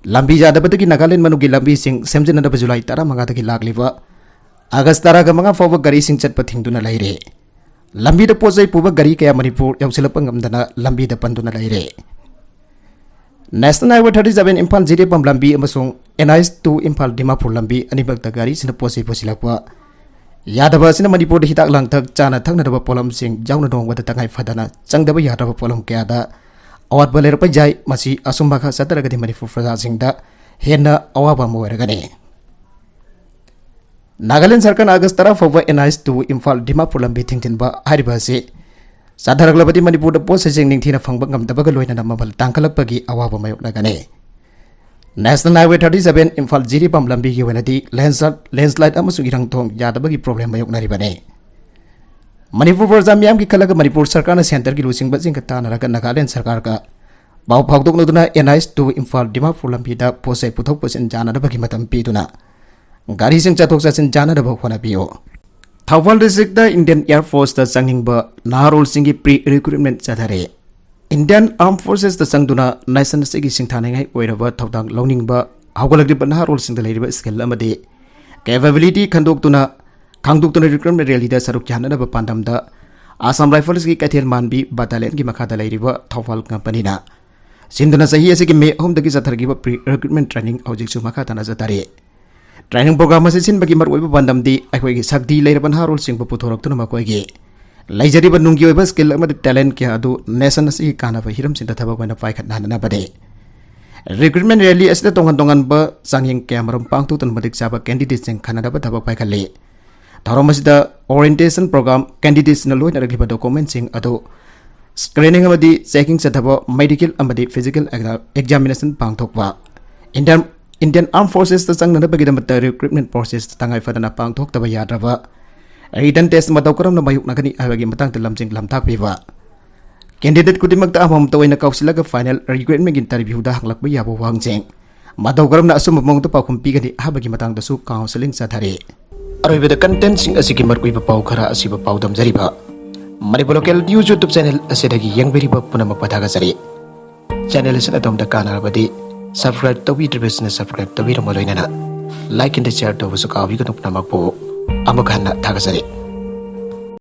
ꯂꯝꯕꯤ ꯌꯥꯗꯕꯗꯒꯤ ꯅꯥꯒꯥꯂꯦꯟ ꯃꯅꯨꯡꯒꯤ ꯂꯝꯕꯤꯁꯤꯡ ꯁꯦꯝꯖꯤꯟꯅꯅꯕ ꯖꯨꯂꯥꯏ ꯇꯔꯥꯃꯉꯥꯗꯒꯤ ꯂꯥꯛꯂꯤꯕ ꯑꯥꯒꯁ ꯇꯔꯥꯒ ꯃꯉꯥ ꯐꯥꯎꯕ ꯒꯥꯔꯤꯁꯤꯡ ꯆꯠꯄ ꯊꯤꯡꯗꯨꯅ ꯂꯩꯔꯦ꯫ ꯂꯝꯕꯤꯗ ꯄꯣꯠ ꯆꯩ ꯄꯨꯕ ꯒꯥꯔꯤ ꯀꯌꯥ ꯃꯅꯤꯄꯨꯔ ꯌꯧꯁꯤꯜꯂꯛꯄ ꯉꯝꯗꯅ ꯂꯝꯕꯤꯗ ꯄꯟꯗꯨꯅ ꯂꯩꯔꯦ꯫ National highway thirty seven Imphal Jiribam ꯂꯝꯕꯤ ꯑꯃꯁꯨꯡ N H two Imphal Dimapur ꯂꯝꯕꯤ ꯑꯅꯤꯃꯛꯇ ꯒꯥꯔꯤꯁꯤꯡꯅ ꯄꯣꯠ ꯆꯩ ꯄꯨꯁꯤꯜꯂꯛꯄ ꯌꯥꯗꯕ ꯑꯁꯤꯅ ꯃꯅꯤꯄꯨꯔꯗ ꯍꯤꯗꯥꯛ ꯂꯥꯡꯊꯛ, ꯆꯥꯅ ꯊꯛꯅꯗꯕ ꯄꯣꯠꯂꯝꯁꯤꯡ ꯌꯥꯎꯅ ꯅꯣꯡꯃꯗ ꯇꯉꯥꯏ ꯐꯗꯅ ꯆꯪꯗꯕ ꯌꯥꯗ꯭ꯔꯕ ꯄꯣꯠꯂꯝ ꯀꯌꯥꯗ ꯑꯋꯥꯠꯄ ꯂꯩꯔꯛꯄ ꯌꯥꯏ꯫ ꯃꯁꯤ ꯑꯁꯨꯝ ꯃꯈꯥ ꯆꯠꯊꯔꯒꯗꯤ ꯃꯅꯤꯄꯨꯔ ꯄ꯭ꯔꯖꯥꯁꯤꯡꯗ ꯍꯦꯟꯅ ꯑꯋꯥꯕ ꯑꯃ ꯑꯣꯏꯔꯒꯅꯤ꯫ ꯅꯥꯒꯥꯂꯦꯟ ꯁꯔꯀꯥꯔꯅ ꯑꯥꯒꯁ ꯇꯔꯥ ꯐꯥꯎꯕ N H two Imphal Dimapur ꯂꯝꯕꯤ ꯊꯤꯡꯖꯤꯟꯕ ꯍꯥꯏꯔꯤꯕ ꯑꯁꯤ ꯆꯠꯊꯔꯛꯂꯕꯗꯤ ꯃꯅꯤꯄꯨꯔꯗ ꯄꯣꯠ ꯆꯩꯁꯤꯡ ꯅꯤꯡꯊꯤꯅ ꯐꯪꯕ ꯉꯝꯗꯕꯒ ꯂꯣꯏꯅꯅ ꯃꯃꯜ ꯇꯥꯡꯈꯠꯂꯛꯄꯒꯤ ꯑꯋꯥꯕ ꯃꯥꯌꯣꯛꯅꯒꯅꯤ꯫ National highway thirty seven Imphal Jiribam ꯂꯝꯕꯤꯒꯤ ꯑꯣꯏꯅꯗꯤ ꯂꯦꯟꯁ-, ꯂꯦꯟꯁꯂꯥꯏꯠ ꯑꯃꯁꯨꯡ ꯏꯔꯪ ꯊꯣꯡ ꯌꯥꯗꯕꯒꯤ ꯄ꯭ꯔꯣꯕ꯭ꯂꯦꯝ ꯃꯥꯌꯣꯛꯅꯔꯤꯕꯅꯤ꯫ ꯃꯅꯤꯄꯨꯔ ꯄ꯭ꯔꯖꯥ ꯃꯤꯌꯥꯝꯒꯤ ꯈꯜꯂꯒ ꯃꯅꯤꯄꯨꯔ ꯁꯔꯀꯥꯔꯅ ꯁꯦꯟꯇꯔꯒꯤ ꯂꯨꯆꯤꯡꯕꯁꯤꯡꯒ ꯇꯥꯟꯅꯔꯒ ꯅꯥꯒꯥꯂꯦꯟ ꯁꯔꯀꯥꯔꯒ ꯄꯥꯎ ꯐꯥꯎꯗꯣꯛꯅꯗꯨꯅ N H two Imphal Dimapur ꯂꯝꯕꯤꯗ ꯄꯣꯠ ꯆꯩ ꯄꯨꯊꯣꯛ ꯄꯨꯁꯤꯟ ꯌꯥꯅꯅꯕꯒꯤ ꯃꯇꯝ ꯄꯤꯗꯨꯅ ꯒꯥꯔꯤꯁꯤꯡ ꯆꯠꯊꯣꯛ ꯆꯠꯁꯤꯟ ꯌꯥꯅꯅꯕ ꯍꯣꯠꯅꯕꯤꯌꯨ꯫ Thoubal district Indian air force ꯆꯪꯅꯤꯡꯕ ꯅꯍꯥꯔꯣꯜꯁꯤꯡꯒꯤ ꯄ꯭ꯔꯤ ꯔꯤꯀ꯭ꯔꯨꯠꯃꯦꯟ ꯆꯠꯊꯔꯦ꯫ ꯏꯟꯗꯤꯌꯟ ꯑꯥꯔꯝ ꯐꯣꯔꯁꯦꯁꯇ ꯆꯪꯗꯨꯅ ꯅꯦꯁꯟ ꯑꯁꯤꯒꯤ ꯁꯤꯡꯊꯥꯅꯤꯡꯉꯥꯏ ꯑꯣꯏꯔꯕ ꯊꯧꯗꯥꯡ ꯂꯧꯅꯤꯡꯕ ꯍꯧꯒꯠꯂꯛꯂꯤꯕ ꯅꯍꯥꯔꯣꯜꯁꯤꯡꯗ ꯂꯩꯔꯤꯕ skill ꯑꯃꯗꯤ capability ꯈꯟꯗꯣꯛꯇꯨꯅ, ꯈꯪꯗꯣꯛꯇꯨꯅ recruitment rally ꯗ ꯁꯔꯨꯛ ꯌꯥꯅꯅꯕ ꯄꯥꯟꯗꯝꯗ Assam Rifles ꯀꯤ ꯀꯩꯊꯦꯜ ꯃꯥꯟꯕꯤ battalion ꯒꯤ ꯃꯈꯥꯗ ꯂꯩꯔꯤꯕ ꯊꯧꯕꯥꯜ company ꯅ ꯁꯤꯟꯗꯨꯅ ꯆꯍꯤ ꯑꯁꯤꯒꯤ ꯃꯦ ꯑꯍꯨꯝꯗꯒꯤ ꯆꯠꯊꯔꯛꯈꯤꯕ pre recruitment training ꯍꯧꯖꯤꯛꯁꯨ ꯃꯈꯥ ꯇꯥꯅ ꯆꯠꯊꯔꯤ꯫ Training program ꯑꯁꯤ ꯁꯤꯟꯕꯒꯤ ꯃꯔꯨꯑꯣꯏꯕ ꯄꯥꯟꯗꯝꯗꯤ ꯑꯩꯈꯣꯏꯒꯤ ꯁꯛꯇꯤ ꯂꯩꯔꯕ ꯅꯍꯥꯔꯣꯜꯁꯤꯡꯕꯨ ꯄꯨꯊꯣꯔꯛꯇꯨꯅ ꯃꯈꯣꯏꯒꯤ ꯂꯩꯖꯔꯤꯕ ꯅꯨꯡꯒꯤ ꯑꯣꯏꯕ skill ꯑꯃꯗꯤ talent ꯀꯌꯥ ꯑꯗꯨ nation ꯑꯁꯤꯒꯤ ꯀꯥꯟꯅꯕ ꯍꯤꯔꯝꯁꯤꯡꯗ ꯊꯕꯛ ꯑꯣꯏꯅ ꯄꯥꯏꯈꯠꯅꯍꯟꯅꯕꯅꯤ꯫ Recruitment rally ꯑꯁꯤꯗ ꯇꯣꯉꯥꯟ ꯇꯣꯉꯥꯟꯕ ꯆꯥꯡꯌꯦꯡ ꯀꯌꯥꯃꯔꯨꯝ ꯄꯥꯡꯊꯣꯛꯇꯨꯅ ꯃꯇꯤꯛ ꯆꯥꯕ candidate ꯁꯤꯡ ꯈꯟꯅꯅꯕ ꯊꯕꯛ ꯄꯥꯏꯈꯠꯂꯤ꯫ ꯊꯧꯔꯝ ꯑꯁꯤꯗ orientation program, candidate ꯁꯤꯡꯅ ꯂꯣꯏꯅꯔꯛꯂꯤꯕ document ꯁꯤꯡ ꯑꯗꯨ screening ꯑꯃꯗꯤ checking ꯆꯠꯊꯕ, medical ꯑꯃꯗꯤ physical examination ꯄꯥꯡꯊꯣꯛꯄ, Indian, Indian Armed Forces ꯇ ꯆꯪꯅꯅꯕꯒꯤꯗꯃꯛꯇ recruitment process ꯇꯉꯥꯏ ꯐꯗꯅ ꯄꯥꯡꯊꯣꯛꯇꯕ ꯌꯥꯗ꯭ꯔꯕ written test ꯃꯇꯧ ꯀꯔꯝꯅ ꯃꯥꯌꯣꯛꯅꯒꯅꯤ ꯍꯥꯏꯕꯒꯤ ꯃꯇꯥꯡꯗ ꯂꯝꯖꯤꯡ ꯂꯝꯇꯥꯛꯄꯤꯕ, candidate ꯈꯨꯗꯤꯡꯃꯛꯇ ꯑꯃꯃꯝꯇ ꯑꯣꯏꯅ ꯀꯧꯁꯤꯜꯂꯒ final recruitment interview ꯗ ꯍꯪꯂꯛꯄ ꯌꯥꯕ ꯋꯥꯍꯪꯁꯤꯡ ꯃꯇꯧ ꯀꯔꯝꯅ ꯑꯆꯨꯝꯕ ꯃꯑꯣꯡꯗ ꯄꯥꯎꯈꯨꯝ ꯄꯤꯒꯅꯤ ꯍꯥꯏꯕꯒꯤ ꯃꯇꯥꯡꯗꯁꯨ counselling ꯆꯠꯊꯔꯤ꯫ ꯑꯔꯣꯏꯕꯗ content ꯁꯤꯡ ꯑꯁꯤꯒꯤ ꯃꯔꯨꯑꯣꯏꯕ ꯄꯥꯎ ꯈꯔ ꯑꯁꯤꯕꯨ ꯄꯥꯎꯗꯝꯖꯔꯤꯕ Manipur Local News YouTube channel ꯑꯁꯤꯗꯒꯤ ꯌꯦꯡꯕꯤꯔꯤꯕ ꯄꯨꯝꯅꯃꯛꯄꯨ ꯊꯥꯒꯠꯆꯔꯤ꯫ Channel ꯑꯁꯤꯅ ꯑꯗꯣꯝꯗ ꯀꯥꯟꯅꯔꯕꯗꯤ subscribe ꯇꯧꯕꯤꯗ꯭ꯔꯤꯕꯁꯤꯡꯅ subscribe ꯇꯧꯕꯤꯔꯝꯃ ꯂꯣꯏꯅꯅ like and share ꯇꯧꯕꯁꯨ ꯀꯥꯎꯕꯤꯒꯅꯨ꯫ ꯄꯨꯝꯅꯃꯛꯄꯨ ꯑꯃꯨꯛ ꯍꯟꯅ ꯊꯥꯒꯠꯆꯔꯤ꯫